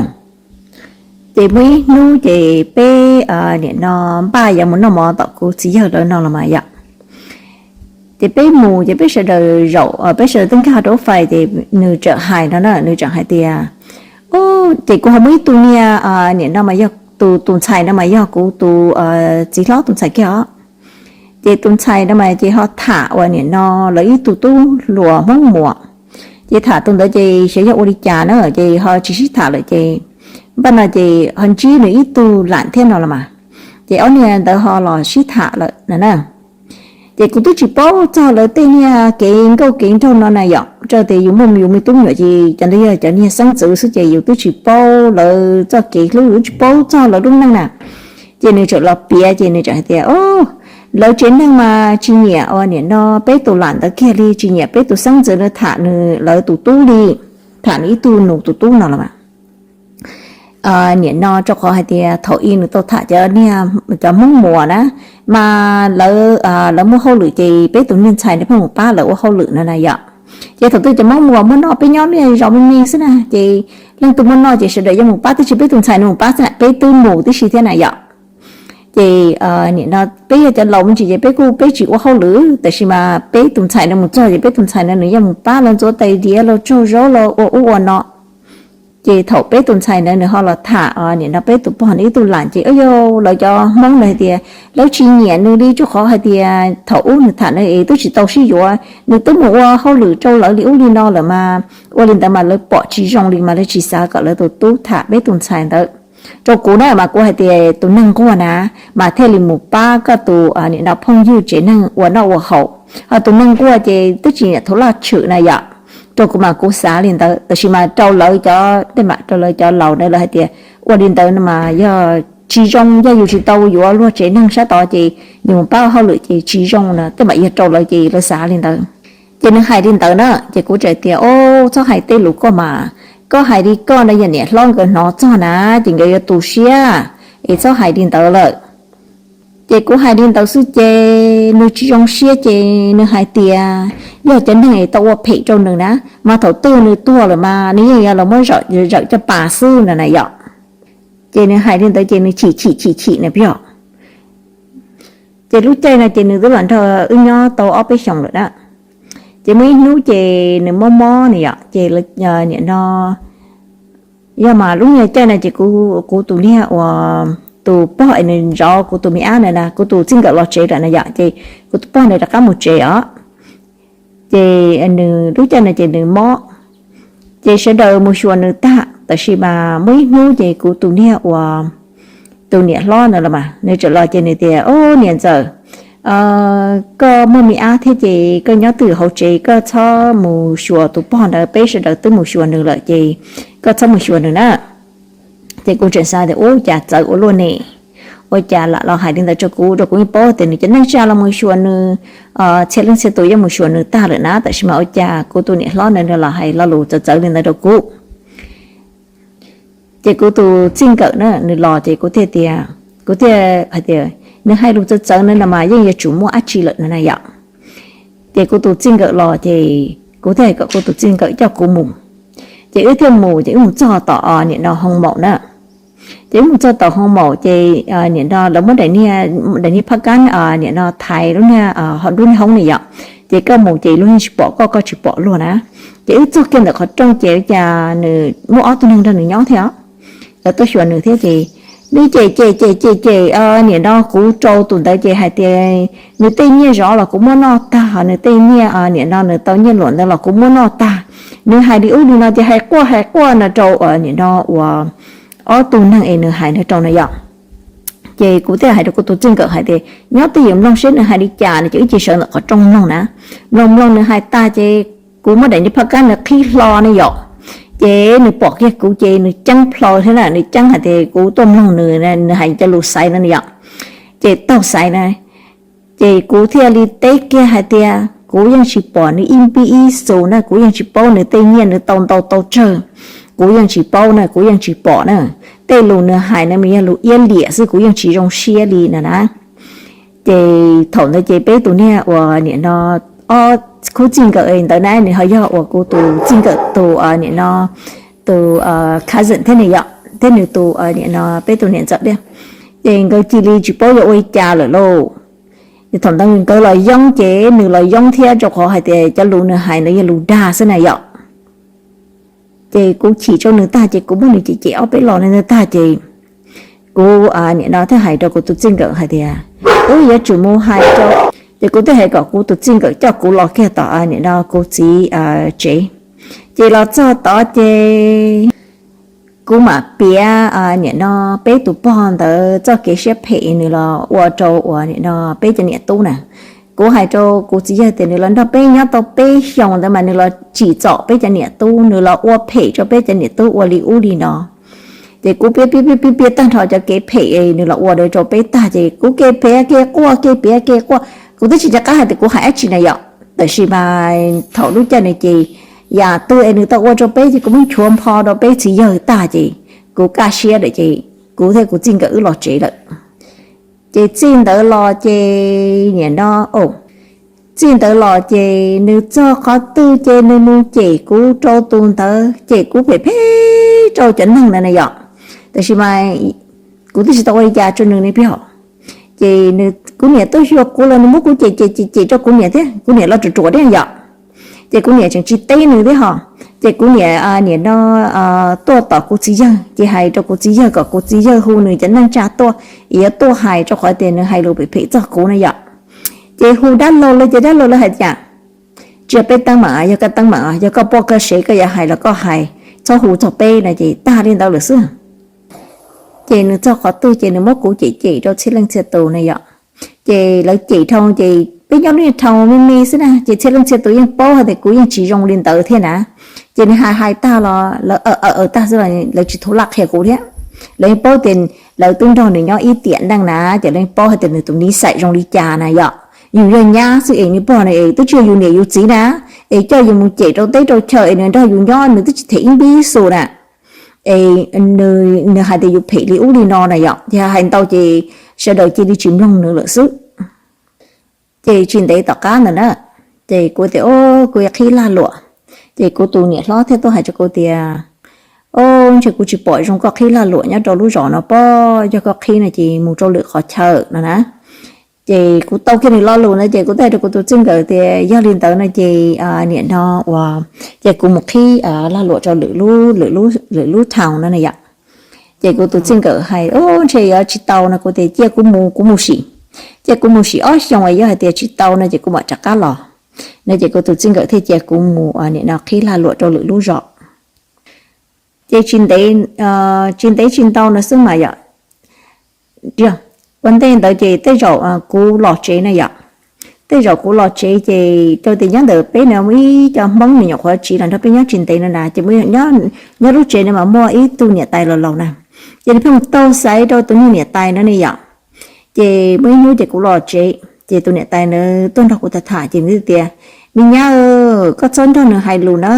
Ces muaj ib hnub ces peb nim no npaj yuav mus noj mov tom kuv txiv yawg lawv no los mas yom. Ces peb mus ces peb sawv daws zaum, peb sawv daws twb nkag rau fais ces nws txawm hais no na, nws txawm hais tias, ces kuv ho muaj ib tug niag nim no mas yog tus, tus ntxhais no mas yog kuv tus txiv hlob tus ntxhais kiag os. Ces tus ntxhais no mas ces ho tham uas nim no lawv ib tug tub hluas Hmoob Muas. Ces tham tus ntawd ces xyov yog ua li cas na ces ho tsis sib tham lawm ces npaj no ces ho ntsib nws ib tug lam thiab no los mas. Ces ob niag ntawd ho los sib tham lawm no na. Ces kuv twb tsis paub txog lawv tej niag kev nkauj kev nraug no na yom, rau tias yus muaj yus me tub me nyuam ces cov ntawd yog cov niag xeeb ntxwv xwb ces yus twb tsis paub lawv txoj kev hlub, yus twb tsis paub txog lawv lub neej na. Ces nws txawm los piav ces nws txawm hais tias, Lawv tsev neeg mas tsis nyiam uas nim no peb tus lam ntawd kiag li, tsis nyiam peb tus xeeb ntxwv na, tham nws lawv tus tub li, tham nws ib tug nus tus tub no los mas. Nim no rau qhov hais tias thaum ub nws tau tham cov niag, cov Hmoob Muas na, mas lawv, lawv muaj hauj lwm ces peb tus niag ntxhais no pheej mus pab lawv ua hauj lwm no na yom. Ces thaum twg cov Hmoob Muas muaj noj, peb nyob niaj zos me me xwb na, ces leej twg muaj noj ces sawv daws yuav mus pab tib si, peb tus ntxhais no mus pab xwb na, peb twb mus tib si thiab na yom. Ces nim no peb yog cov laus me ntsis ces peb kuj peb tsis ua hauj lwm, tab sis mas peb tus ntxhais no mus txog ces peb tus ntxhais no nws yeej mus pab lawv ntxuav tais diav, lawv tsaug zaub, lawv ua ub ua no. Ces thaum peb tus ntxhais ntawd nws ho los tham nim no peb tus pog nws ib tug lam ces, yog lawv cov Hmoob ntawd hais tias lawv tsis nyiam nws li, rau qhov hais tias thaum ub nws tham na es twb tsis tau sib yuav, nws twb mus ua hauj lwm rau lawv li ub li no lawm mas, ua li ntawd mas lawv pom tsis zoo li mas lawv tsis xav kom lawv tus tub tham peb tus ntxhais ntawd. Rau kuv na mas kuv hais tias tus neeg nquag na mas thiaj li mus pab koj tus nim no phooj ywg tsev neeg ua noj ua haus, ho tus neeg nquag ces twb tsis nyiam thaum laj tshwm na yom. Rau kuv mas kuv xav li ntawd, tab sis mas rau lawv cov, tej mam rau lawv cov laus na lawv hais tias ua li ntawd no mas yog tsis zoo, yog yus tsis tau yuav luag tsev neeg sab tod ces yus mus pab hauj lwm ces tsis zoo no, tej mam yog rau lawv ces lawv xav li ntawd. Ces nws hais li ntawd na ces kuv txawm tias, Au, txhob hais tej lus koj mas, koj hais li koj no yog niam hlob nkawd hnov txog na ces nkawd yuav tu siab, es txhob hais li ntawd lawm. Ces kuv hais li ntawd xwb ces nws tsis zoo siab ces nws hais tias yog cov neeg es tau ua phem rau nws na, mas thaum twg nws tuag lawm mas nws yeej yuav los muab zawm coj pas xwb no na yom. Ces nws hais li ntawd ces nws chim chim chim chim na peb yog. Ces lub caij no ces nws twb los nrog wb nyob tau ob peb xyoos lawm na. Ces muaj ib hnub ces nws mob mob na yom, ces nim no yog mas lub niag caij no ces kuv, kuv tus niag uas tus pog es nws zov kuv tus me ab na na, kuv tus txij nkawm los tsev lawm na yom, ces kuv tus pog nws rov qab mus tsev os. Ces nws lub caij no ces nws mob, ces sawv daws mus xyuas nws tag, tab sis mas muaj ib hnub ces kuv tus niag uas tus niam hlob ntawd los mas nws txawm los ces nws tias, Au, niam ntxawm, koj muaj me ab thiab ces koj nyob twj ywm hauv tsev, koj txhob mus xyuas tus pog ntawd, peb sawv daws twb mus xyuas nws lawm ces koj txhob mus xyuas nws na. Ces kuv tseem xav tias, Ua cas txawv ua luaj ne? Ua cas lam los hais li ntawd rau kuv? Rau kuv yeej paub tias nws cov neej tsa los mus xyuas nws, txhia leej txhia tus yeej mus xyuas nws tag lawm na, tab sis mas ua cas kuv tus niam hlob ntawd nws los hais lo lus txawv txawv li ntawd rau kuv? Ces kuv tus txij nkawm na nws los ces kuv thiaj tias, kuv thiaj hais tias, Nws hais lus txawv txawv na no mas yeej yuav tsum muaj dab tsi lawm no na yom. Ces kuv tus txij nkawm los ces kuv thiaj hais kom kuv tus txij nkawm coj kuv mus. Ces wb thiaj mus, ces wb mus txog tom nim no hoo maum na. Ces wb mus txog tom hoo maum ces nim no lawv muab daim niag phab kab nim no thaiv lub niag, lub niag hoob na yom. Ces koj mus ces luag yeej tsis pom koj, koj tsis pom luag na. Ces wb txog kiag ntawm qhov rooj ces ua cas nws muaj ob tug neeg nrog nws nyob thiab os. Lawv tuaj xyuas nws thiab ces Nws cem cem cem cem cem, niam no kuv rau tus ntawd ces hais tias nws tej nyiaj zov los kuv muab noj tag, nws tej nyiaj niam no nws tau nyiaj luam ntawd los kuv muab noj tag. Nws hais li ub li no ces hais quaj hais quaj no rau niam no uas ob tug neeg es nws hais no rau no yom. Ces kuv thiaj hais rau kuv tus txij nkawm hais tias nyob twj ywm mloog seb nws hais li cas no ces wb cia sawv ntawm qhov rooj mloog na. Mloog mloog nws hais tag ces kuv muab daim niag phab kab nws qhib hlo ne yom. Ces nws pom kiag kuv ces nws ceeb plho thiab na, nws ceeb hais tias kuv tuaj mloog nws, nws hais cov lus xaiv no yom. Ces taug xaiv na, ces kuv thiaj li teb kiag hais tias kuv yeej tsis pom nws ib npib ib xus na, kuv yeej tsis paub nws tej nyiaj nws tau ntau tau tsawg, kuv yeej tsis paub na, kuv yeej tsis pom na. Tej lus nws hais na mas yog lus iab liam xwb, kuv yeej tsis zoo siab li no na. Ces thaum ntawd ces peb tus niag uas niam no ob khub txij nkawm ntawd na, nws ho yog uas kuv tus txij nkawm tus niam no tus cousin thiab nws yom, thiab nws tus niam no peb tus niam ntxawm thiab. Ces nkawd cia li tsis paub yuav ua li cas lawm lauj. Ces thaum ntawd nkawd los yoob ces nws los yoob thiab rau qhov hais tias cov lus nws hais ntawd yog lus dag xwb na yom. Ces kuv chim rau nws tag ces kuv muab nws cem cem ob peb los li ntawd tag ces kuv niam no thiaj hais rau kuv tus txij nkawm hais tias wb yuav tsum mus hais rau, ces kuv thiaj hais kom kuv tus txij nkawm coj kuv los kiag tom niam no kuv txiv tsev. Ces los txog tod ces kuv mam piav niam no peb tus pog ntawd txoj kev siab phem nws los ua rau uas niam no peb cov niam tub na. Kuv hais rau kuv txiv yawg tias nws los nrog peb nyob tau peb xyoos ntawd mas nws los tsim txom peb cov niam tub, nws los ua phem rau peb cov niam tub ua li ub li no. Ces kuv piav piav piav piav tag nrho cov kev phem nws los ua rau peb tag ces kuv kev piav kev quaj kev piav kev quaj, kuv twb tsis nco qab hais tias kuv hais dab tsi na yom. Tab sis mas thaum lub caij nws ces yam twg es nws tau ua rau peb ces kuv muab nchuav npho rau peb txiv yawg tag ces kuv kaj siab lawm ces kuv thiab kuv txij nkawm wb los tsev lawm. Ces txij ntawd los ces niam no, txij ntawd los ces nws txog qhov twg ces nws mus cem kuv rau tus ntawd, cem kuv phem phem rau cov neeg ntawd na yom. Tab sis mas kuv twb tsis tau ua li cas rau nws li peb hom. Ces kuv niam tuaj xyuas kuv los nws muab kuv cem cem cem cem rau kuv niam thiab, kuv niam los ruam ruam thiab yom. Ces kuv niam tseem tsis teb nws thiab hos. Ces kuv niam, niam no tuaj tom kuv txiv yawg ces hais rau kuv txiv yawg kom kuv txiv yawg hu nws cov neej tsa tuaj, es yuav tuaj hais rau qhov tias nws hais lus phem phem txog kuv na yom. Ces hu dab laug lawv ces dab laug lawv hais tias tsis yog peb teeb meem, yog koj teeb meem, yog koj poj koj sev koj yuav hais los koj hais, txhob hu txog peb no ces tag li ntawd lawm xwb. Ces nws txog qhov twg ces nws muab kuv cem cem rau txhia leej txhia tus na yom. Ces lawv cem dhau ces peb nyob lub niag dhau me me xwb na ces txhia leej txhia tus yeej paub hais tias kuv yeej tsis zoo li ntawd thiab na. Ces nws hais hais tag los lawv aws aws tag xwb los lawv tsis thov laj qhia kuv thiab. Lawv yeej paub tias lawv twb nrog nws nyob ib tiam neej na ces lawv yeej paub hais tias nws tus niv xais zoo li cas na yom. Yus yog nyab xwb es nws pog na es twb tsis yog yus niam yus txiv na, es coj yus mus cem rau teb rau chaw es nws nrog yus nyob nws twb tsis them ib npib xus na. Es nws hais tias yus phem li ub li no na yom, ces hais ntau ces sawv daws cia li tsis mloog nws lawm xwb. Ces tsis ntev tom qab ntawd na, ces kuv tias o, kuv yuav qhib lag luam. Ces kuv tus niam hlob thiaj tuaj hais rau kuv tias o, ntshe kuv tsis pom zoo koj qhib lag luam nyob rau lub zos no pob, yog koj qhib no ces mus rau lwm qhov chaw no na. Ces kuv tau kiag nws lo lus ntawd ces kuv thiaj hais rau kuv tus txij nkawm tias yog li ntawd no ces niam no uas ces kuv mus qhib lag luam rau lwm lub town no na yom. Ces kuv tus txij nkawm hais o, ntshe yuav tsis tau no kuv tias cia kuv mus, kuv mus sim, cia kuv mus sim ob xyoos es yog hais tias tsis tau no ces kuv mam rov qab los no ces kuv tus txij nkawm thiaj cia kuv mus niam no qhib lag luam rau lwm lub zos. Ces tsis ntev tsis ntau no xwb mas yom, ua ntej ntawd ces tej zaum kuv los tsev na yom. Tej zaum kuv los tsev ces rau tias nyob ntawm peb no muaj ib co Hmoob nws nyuam qhuav tsiv los nrog peb nyob tsis ntev no na, ces nyob lub tsev no mas muaj ib tug niam tais los laus na. Ces nws pheej mus taug xaiv rau tus niag niam tais no ne yom. Ces muaj ib hnub ces kuv los tsev ces tus niam tais nws tuaj nrog kuv tham tham ces nws tias me nyab, koj txhob nrog nws hais lus na,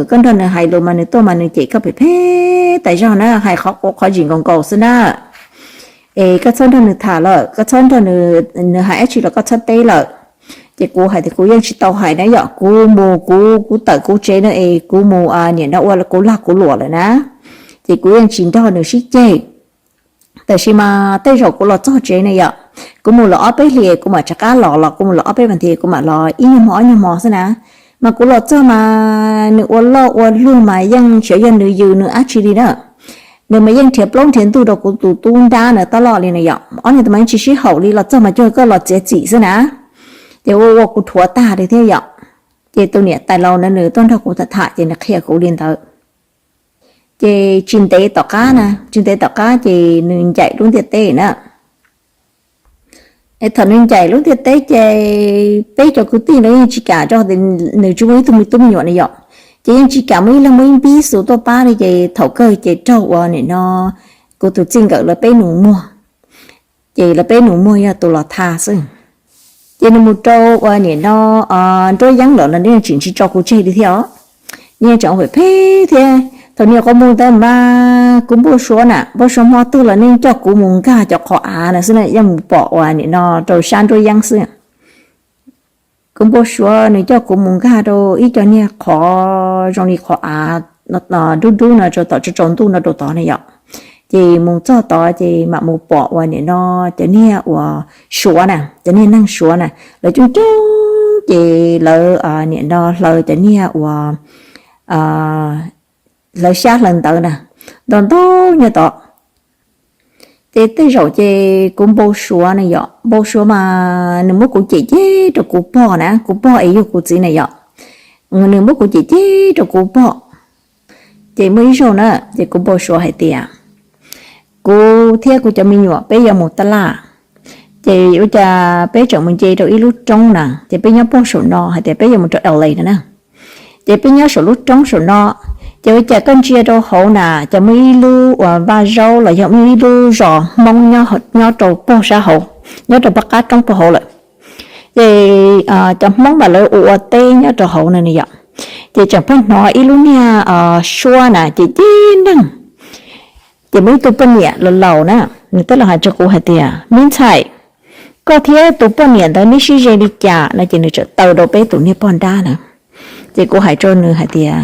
koj nrog nws hais lus mas nws tuaj mas nws cem koj phem phem tas zog na, hais qhov quav qhov zim nkaus nkaus xwb na. Es koj txhob nrog nws tham lawm, koj txhob nrog nws hais dab tsi los koj txhob teb lawm. Ces kuv hais tias kuv yeej tsis tau hais na yom, kuv mus kuv kuv tawm kuv tsev no es kuv mus niam no ua kuv lag kuv luam lawm na, ces kuv yeej tsis nrog nws sib ceg. Tab sis mas tej zaum kuv los txog tsev ne yom, kuv mus lawm ob peb hlis kuv mam rov qab los, los kuv mus lawm ob peb vas thiv kuv mam los ib nyuag hmo ob nyuag hmo xwb na. Mas kuv los txog mas nws ua loj ua luag mas yeej xyov yog nws yws nws dab tsi li na. Nws mas yeej nrhiav plaub nrhiav ntug rau kuv tus tub nrab na tab loj li na yom. Ob niag tus mas yeej tsis sib haum li, los txog mas cuag koj los txiav txim xwb na. Ces ua ua kuv dhuav tag li thiab yom. Ces tus niam tais laus na nws tuaj nrog kuv tham tham ces nws qhia kuv li ntawd. Ces tsis ntev tom qab na, tsis ntev tom qab ces nws ncaim lub ntiaj teb na. Thaum nws ncaim lub ntiaj teb ces peb cov kwv tij no yeej tsis kam rau, nws tsis muaj ib tug me tub me nyuam na yom. Ces yeej tsis kam muaj ib leeg muaj ib npib xus tuaj pab li, ces thaum kawg ces raug uas nim no kuv tus txij nkawm lawv peb nus muag. Ces lawv peb nus muag yog tus los tha xwb. Ces nws mus rau uas nim no nruab yeeb lawm los nws tsis tsis tso kuv tseg li thiab os. Nws tseem phem phem thiab. Thaum nws qhov mus ntawd mas kuv npau suav na, npau suav hmo twg los nws coj kuv mus nkag cov qhov av na xwb na, yeej mus pom uas nim no rau sab nruab yeeb xwb. Kuv npau suav nws coj kuv mus nkag rau ib co niag qhov zoo li qhov av dub dub no rau tom tsaus ntuj no rau tod na yom. Ces mus txog tod ces mam mus pom uas nim no cov niag uas Suav na, cov niag neeg Suav na, lawv coob coob ces lawv nim no hlaws cov niag uas hlaws xyab hlaws ntawv na, ntau ntau nyob tod. Ces tej zaum ces kuv npau suav na yom, npau suav mas nws muab kuv cem cem rau kuv pog na, kuv pog es yug kuv txiv na yom, nws muab kuv cem cem rau kuv pog. Ces muaj ib zaug na, ces kuv npau suav hais tias kuv thiab kuv cov me nyuam peb yuav mus taj laj. Ces ua cas peb tseem mus nce rau ib lub roob na, ces peb nyob puag saum no hais tias peb yuav mus rau L A no na. Ces peb nyob saum lub roob saum no, ces ua cas koj ntsia rau hauv na, ces muaj ib lub uas vaj zaub los yog muaj ib lub zos Hmoob nyob rau puag sab hauv, nyob rau puag qab roob puag hauv lawm. Ces cov Hmoob mas lawv ua ua teb nyob rau hauv no ne yom. Ces tseem pheej hnov ib lub niag suab na ces cib neeg. Ces muaj ib tug poj niam laus laus na, nws twb los hais rau kuv hais tias, Me ntxhais, koj thiab tus poj niam ntawd neb sib ze li cas no? Ces nws txawm taw rau peb tus niag poj nrab na. Ces kuv hais rau nws hais tias,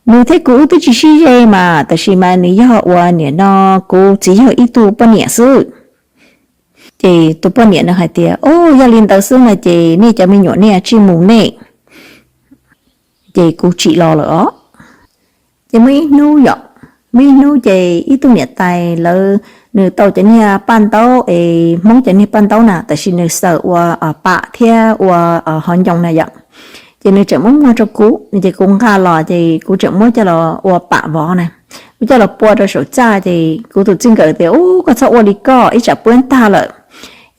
Nws thiab kuv wb twb tsis sib ze mas, tab sis mas nws yog uas nim no kuv txiv yawg ib tug poj niam xwb. Ces tus poj niam no hais tias, O, yog li ntawd xwb no ces nej cov me nyuam nej tsij mus nej. Ces kuv tsim los lawm os. Ces muaj ib hnub yom, muaj ib hnub ces ib tug niam tais lawv, nws tau cov niag paj ntaub es Hmoob cov niag paj ntaub na, tab sis nws xaws ua pam thiab ua hov ncoo na yom. Ces nws tseem muab muag rau kuv, ces kuv nqa los ces kuv tseem muab coj los ua pam vov na, kuv coj los pua rau saum txaj. Ces kuv tus txij nkawm tias, U, koj txhob ua li koj, ib tsam puab tag lawm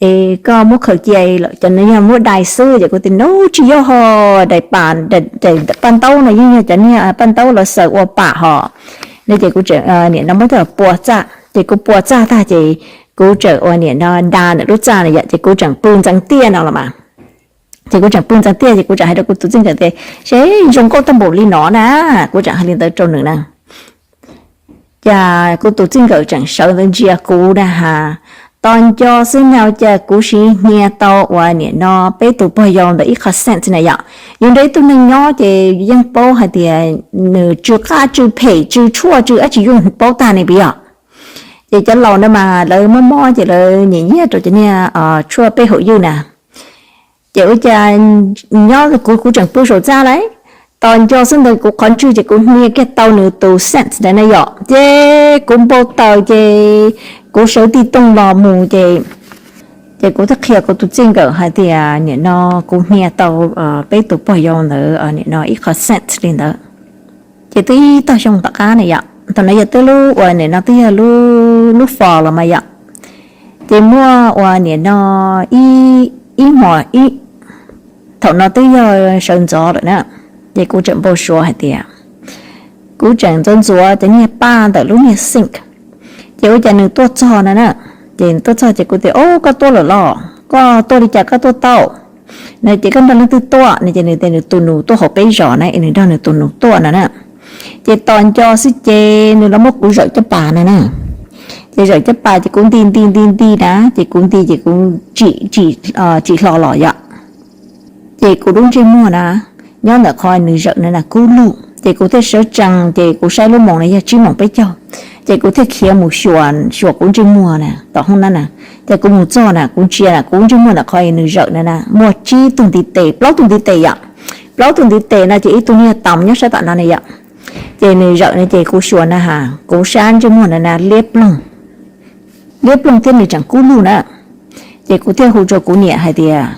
es koj muab khaws cia lawm, cov no yog muab dai xwb. Ces kuv tias, Nub, tsis yog ho, dai pam, dai paj ntaub no yeej yog cov niag paj ntaub lawv xaws ua pam hos. No ces kuv tseem, nim no muab coj los pua txaj, ces kuv pua txaj tag ces kuv tseem ua nim no da ntawm lub txaj na yom, ces kuv tseem pw ntxeev tiaj no los mas. Ces kuv tseem pw ntxeev tiaj ces kuv tseem hais rau kuv tus txij nkawm tias, Seb zoo nkauj tag npaum li no na, kuv tseem hais li ntawd rau nws na. Ces kuv tus txij nkawm tseem sawv ntawd ntsia kuv na has, tos nco xwb na, cas kuv siv hnia tau uas nim no peb tus pog yau ntawd ib qho cent na yom. Yus nrog ib tug neeg nyob ces yeej paub hais tias nws tsw qab tsw phem tsw tshuaj tsw dab tsi yus paub tag ne puas yog? Ces cov laus na mas lawv mob mob ces lawv nyiam nyiam rau cov niag tshuaj peb haum ywj na. Ces ua cas nyob kuv, kuv tseem pw saum txaj lauj, tos nco xwb ntawd kuv qhov ntswg ces kuv hnia kiag tau nws tus cent ntawd na yom, ces kuv npau taws ces kuv sawv tij tooj los mus ces, ces kuv thiaj qhia kuv tus txij nkawm hais tias nim no kuv hnia tau peb tus pog yau ntawd nim no ib qho cent li ntawd. Ces twb ib tog xyoo tom qab na yom, thaum no yog twb lub uas nim no twb yog lub, lub fall los mas yom. Ces muaj uas nim no ib, ib hmos, thaum no twb yog sawv ntxov lawm na. Ces kuv tseem npau suav hais tias, kuv tseem ntxuav ntxuav cov niag paj ntawm lub niag sink, ces ua cas nws tuaj txog no na. Ces nws tuaj txog ces kuv tias, O, koj tuaj lawm los? Koj tuaj li cas koj tuaj tau? No ces koj nrog leej twg tuaj no? Ces nws tias nws tus nus tuaj hauv peb zos na, es nws nrog nws tus nus tuaj no na. Ces tos nco xwb ces nws los muab kuv zawm caj pas no na. Ces zawm caj pas ces kuv nti nti nti nti na, ces kuv nti ces kuv tsim, tsim hlo los yom. Ces kuv lub ntsej muag na, nyob ntawm qhov nws zawm na na kub lug, ces kuv thiaj sawv tsees ces kuv saib lub moos na yog tsib moos peb caug, ces kuv thiaj khiav mus xyuas, xyuas kuv ntsej muag na tom hoob na na. Ces kuv mus txog na kuv ntsia na kuv ntsej muag ntawm qhov nws zawm na na muaj tsib tug ntiv tes, plaub tug ntiv tes yom. Plaub tug ntiv tes no ces ib tug niag toos nyob sab tom no na yom. Ces nws zawm no ces kuv xyuas na has, kuv sab ntsej muag na na liab ploog, liab ploog thiab nws tseem kub lug na. Ces kuv thiaj hu rau kuv niam hais tias,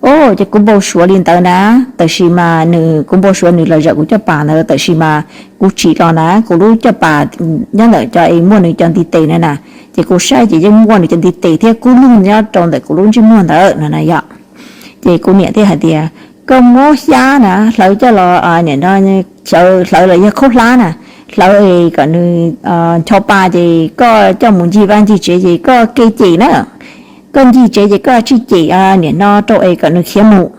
o, ces kuv npau suav li ntawd na, tab sis mas nws, kuv npau suav nws los zawm kuv caj pas ntawd, tab sis mas kuv tsim los na, kuv lub caj pas nyob ntawm cov es muaj nws cov ntiv tes na na, ces kuv saib ces yeej muaj nws cov ntiv tes thiab kub lug nyob rau ntawm kuv lub ntsej muag ntawd no na yom. Ces kuv niam thiaj hais tias, koj muab xyab na hlawv coj los, nim no hlawv los yog khaub hlab na, hlawv kom nws ncho pa ces koj coj mus ncig vaj ncig tsev ces koj ke cem na, koj ncig tsev ces koj tsij cem nim no rau es kom nws khiav mus.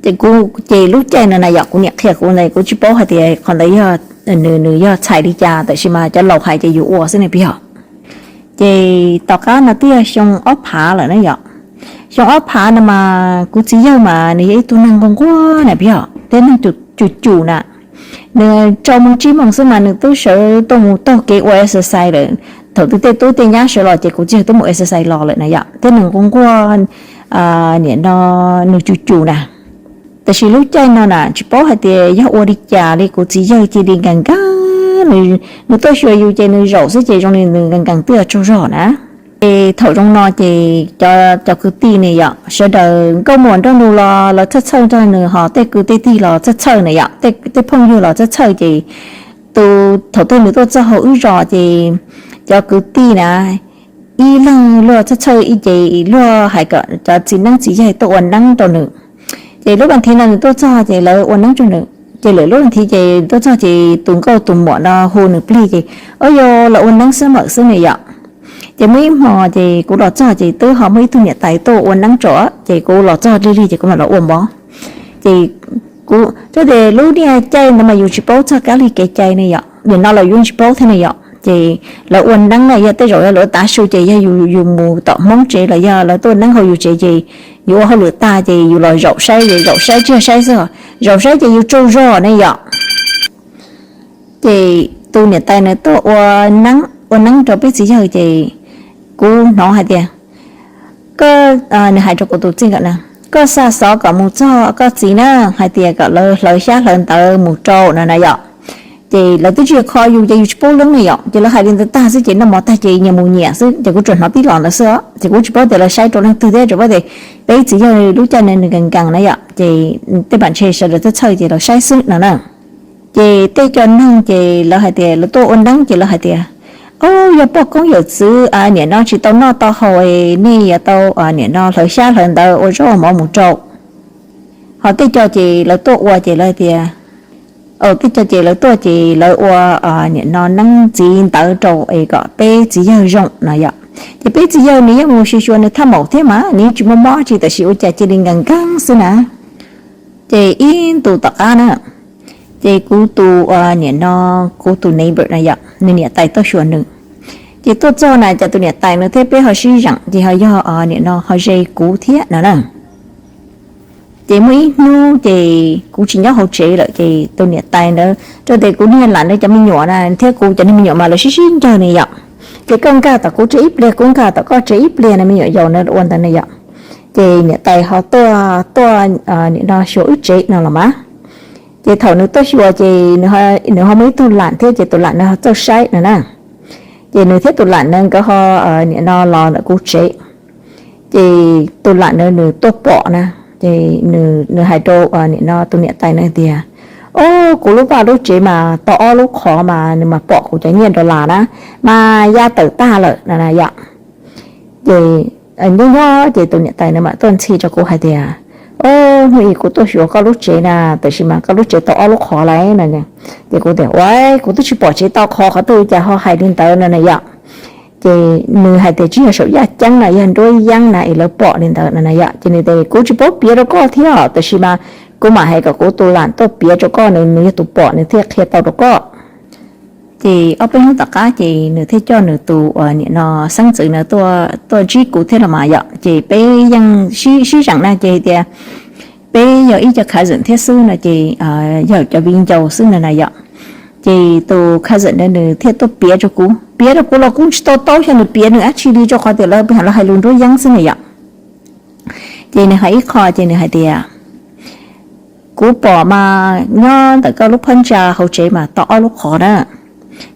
Ces kuv ces lub caij no na yom, kuv niam qhia kuv ntawd kuv tsis paub hais tias qhov ntawd yog, nws yog txhais li cas, tab sis mas cov laus hais ces yus ua xwb ne peb yog. Ces tom qab no twb yog xyoo ob phav lawm na yom. Xyoo ob phav no mas kuv txiv yawg mas nws yog ib tug neeg nquag nquag na peb yog, thiab neeg cum cum na. Nws rau moos tsib moos xwb mas nws twb sawv tuaj mus taug kev ua exercise lawm. Thaum twg tej tub tej nyab sawv los ces kuv txiv yawg twb mus exercise los lawm na yom, thiab nws nquag nquag, nim no nws cum cum na. Tab sis lub caij no na tsis paub hais tias yog ua li cas li kuv txiv yawg cia li nkees nkees, nws tuaj xyuas yus ces nws zaum xwb ces zoo li nws nkees nkees twb yuav tsaug zog na. Ces thaum zoo no ces cov kwv tij ne yom, sawv daws nkauj muam nrog nws los lawv txhawj txhawj nrog nws, ho tej kwv tej tij los txhawj txhawj na yom, tej phooj ywg los txhawj txhawj ces tus thaum twg nws tuaj txog hauv wb zos ces cov kwv tij na ib leeg luag txhawj txhawj ib ces luag hais kom cov txiv neeb txiv yaig tuaj ua neeb rau nws. Ces lub vas thiv no nws tuaj txog ces lawv ua neeb rau nws, ces lawv lub vas thiv ces tuaj txog ces tus nkauj tus muam no hu nws plig ces, o, yog lawv ua neeb xwb mawm xwb ne yom. Ces muaj ib hmo ces kuv los txog ces twb ho muaj ib tug niam tais tuaj ua neeb rau, ces kuv los txog lig lig ces kuv mam los ua mov. Ces kuv, tsuas tias lub niaj caij ntawd mas yus tsis paub txog kab li kev cai ne yom, nim no los yus tsis paub thiab ne yom. Ces lawv ua neeb na yog tej zaum yog lawv tav su ces yog yus mus tom Hmoob tsev los yog lawv tuaj neeb hauv yus tsev ces yus ua hauj lwm tag ces yus los zaum saib, zaum saib tsis yog saib xwb, zaum saib ces yus tsaug zog ne yom. Ces tus niam tais nws tuaj ua neeb, ua neeb rau peb txiv yawg ces kuv hnov hais tias, koj, nws hais rau kuv tus txij nkawm na, koj xa xov kom mus txog koj txiv na, hais tias kom lawv hlawv xyab hlawv ntawv mus rau no na yom. Ces lawv twb tsis kho yus ces yus tsis paub leeb ne yom, ces lawv hais li ntawd tag xwb ces noj mov tag ces nyias mus nyias xwb ces kuv tsuas hnov tib los ntawd xwb os, ces kuv tsis paub tias lawv saib rau leej twg thiab, tsuas paub tias peb txiv yawg lub caij no nws nkees nkees na yom, ces tej pam ntshe sawv daws txhawj txhawj ces lawv saib xwb no na. Ces tej cov neeg ces lawv hais tias lawv tuaj ua neeb ces lawv hais tias, o, yog poj koob yawm txwv nim no tsis tau noj tau haus, nej yuav tau nim no hlawv xyab hlawv ntawv ua zaub ua mov mus rau. Ho tej co ces lawv tuaj ua ces lawv hais tias, tej co ces lawv tuaj ces lawv ua nim no neeb ntxiv ntawv rau es kom peb txiv yawg zoo no yom. Ces peb txiv yawg nws yeej mus xyuas xyuas nws thaj maum thiab mas nws yeej tsis muaj mob tsi, tab sis ua cas cia li nkees nkees xwb na. Ces ib ntus tom qab na, ces kuv tus, nim no, kuv tus neighbor na yom, nws niam tais tuaj xyuas nws. Ces tuaj txog na ces tus niam tais nws thiab peb ho sib zeem ces ho yog nim no ho ze kuv thiab no na. Ces muaj ib hnub ces kuv tsis nyob hauv tsev lawm ces tus niam tais ntawd rau tias kuv niag lam ntawd cov me nyuam na thiab kuv cov niag me nyuam mas lawv sib sib ncawg ne yom. Ces koj nkag tom kuv tsev ib pliag kuv nkag tom koj tsev ib pliag na, me nyuam yaus na ua ntawd ne yom. Ces niam tais ho tuaj, tuaj nim no xyuas wb tsev no los mas. Ces thaum nws tuaj xyuas ces nws ho muaj ib tug lam thiab ces tus lam ntawd ho txawj saib no na. Ces nws thiab tus lam ntawd nkawd ho nim no los ntawm kuv tsev. Ces tus lam ntawd nws tuaj pom na, ces nws hais rau nim no tus niam tais na tias, o, kuv lub vaj lub tsev mas tau ob lub qhov mas nws mas pom kuv cov nyiaj dollar na, mas ya tawm tag lawm no na yom. Ces nyob nyob ces tus niam tais nws mam tuaj ntxhi rau kuv hais tias, o, hnub ib kuv tuaj xyuas koj lub tsev na, tab sis mas koj lub tsev tau ob lub qhov lawm no. Ces kuv tias, ua, kuv twb tsis pom tsev tau qhov, qhov twg cas ho hais li ntawd no na yom. Ces nws hais tias tsis yog saum yaj ceeb na, yog nruab yeeb na es lawv pom li ntawd no na yom. Ces nws tias kuv tsis paub piav rau koj thiab, tab sis mas kuv mam hais kom kuv tus lam tuaj piav rau koj, nws yog tus pom nws thiaj qhia tau rau koj. Ces ob peb hnub tom qab ces nws thiaj coj nws tus uas nim no xeeb ntxwv na tuaj ntsib kuv thiab los mas yom. Ces peb yeej sib zeem na, ces tias peb yog ib co cousin thiab xwb no, ces yog cov viv ncaus xwb no na yom. Ces tus cousin ntawd nws thiaj tuaj piav rau kuv, piav rau kuv los kuv tsis to taub, xyov nws piav nws dab tsi li, rau qhov tias lawv hais lus nruab yeeb xwb na yom. Ces nws hais ib qho ces nws hais tias, Kuv pom mas nyob ntawm koj lub phab ntsa hauv tsev mas tau ob lub qhov na,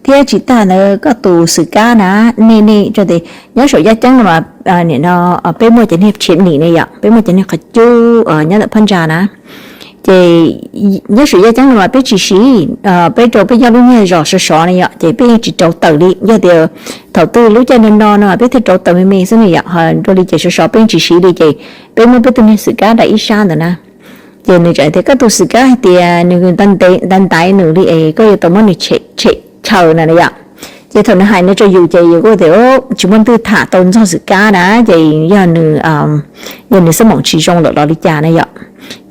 thiab tsis tag ntawd koj tus xwm kab na, nej nej rau tias nyob saum yaj ceeb no mas nim no peb muaj cov niag tshem nim ne yom, peb muaj cov niag qhov cub nyob ntawm phab ntsa na. Ces nyob saum yaj ceeb no mas peb tsis siv, peb rau peb nyob lub niag zos sov sov ne yom, ces peb yeej tsis rauv taws li. Yog tias thaum twg lub caij no no no peb thiaj rauv taws me me xwb ne yom, ho dua li ces sov sov peb yeej tsis siv li ces peb muab peb tus niag xwm kab dai ib sab ntawd na. Ces nws txawm tias koj tus xwm kab hais tias nws nta ntaiv nws li es koj yuav tau muab nws tshem chaw na na yom. Ces thaum nws hais no rau yus ces yus kuj tias tsis muaj twg tham tau ntxog xwm kab na, ces yog nws, yog nws xab moom tsis zoo lawm los li cas na yom.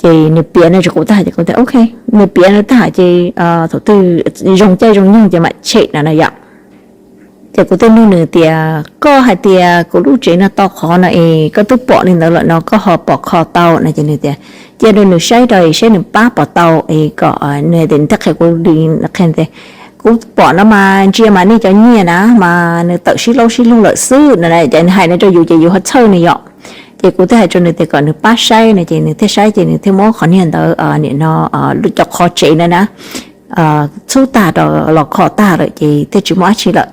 Ces nws piav no rau kuv tag ces kuv tias ok, nws piav no tag ces thaum twg zoo caij zoo nyoog ces mam tshem no na yom. Ces kuv thiaj nug nws tias koj hais tias kuv lub tsev no tau qhov no es koj twb pom li ntawd lawm no koj ho pom kho tau no ces nws tias cia rau nws saib rau es saib nws pab pom tau es kom nws hais tias nws thiaj qhia kuv li qhia tias kuv pom no mas ntsia mas nej cov nyiaj na mas nws tawm sib laub sib lug lawm xwb no. Ces nws hais no rau yus ces yus ho txhawj nws yom. Ces kuv thiaj hais rau nws tias kom nws pab saib no ces nws thiaj saib ces nws thiaj muab qhov niag ntawd nim no cov qhov tsev na na txhub tag rau los kho tag lawm ces thiaj tsis muaj dab tsi lawm.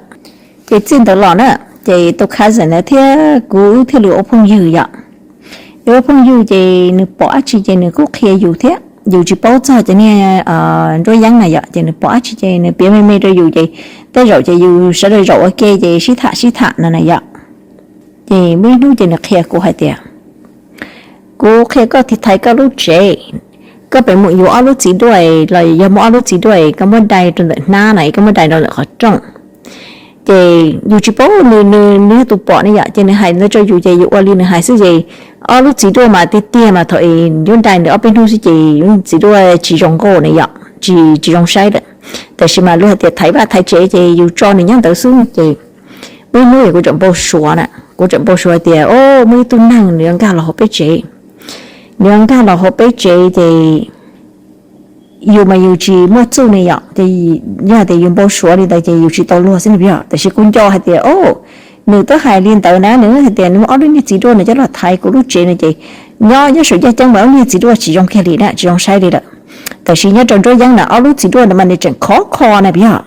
Ces txij ntawd los na, ces tus cousin ntawd thiab kuv wb thiaj li ua phooj ywg yom. Wb ua phooj ywg ces nws pom dab tsi ces nws kuj qhia yus thiab, yus tsis paub txog cov niag nruab yeeb na yom, ces nws pom dab tsi ces nws piav me me rau yus ces tej zaum ces yus sawv daws zaum ua ke ces sib tham sib tham no na yom. Ces muaj ib hnub ces nws qhia kuv hais tias kuv qhia koj thaiv koj lub tsev, koj pem mus yuav ob lub txiv duaj los yog muab ob lub txiv duaj koj muab dai rau ntawm hnab na, koj muab dai rau ntawm qhov rooj. Ces yus tsis paub nws, nws yog tus pom ne yom, ces nws hais ntawd rau yus ces yus ua li nws hais xwb ces ob lub txiv duaj mas tiag tiag mas thaum es yuav dai ntawd ob peb hnub xwb ces txiv duaj tsis zoo nkauj na yom, tsis, tsis zoo saib lawm. Tab sis mas luag hais tias thaiv vaj thaiv tsev ces yus tso nws nyob ntawd xwb ces muaj ib hnub kuv tseem npau suav na, kuv tseem npau suav tias o, muaj ib tug neeg nws yuav nkag los hauv peb tsev, nws yuav nkag los hauv peb tsev ces yus mas yus tsis muaj txuj ne yom, ces yog tias yus npau suav li ntawd ces yus tsis tau luag xwb ne yom. Tab sis kuv nco hais tias o, nws twb hais li ntawd na, nws hais tias nws muab ob lub niag txiv duaj nws coj los thaiv kuv lub tsev no ces nyob nyob saum yaj ceeb mas ob niag txiv duaj tsis zoo kiag li na, tsis zoo saib li lawm. Tab sis nyob rau nruab yeeb na ob lub txiv duaj ntawd mas nws tseem khov kho na yom.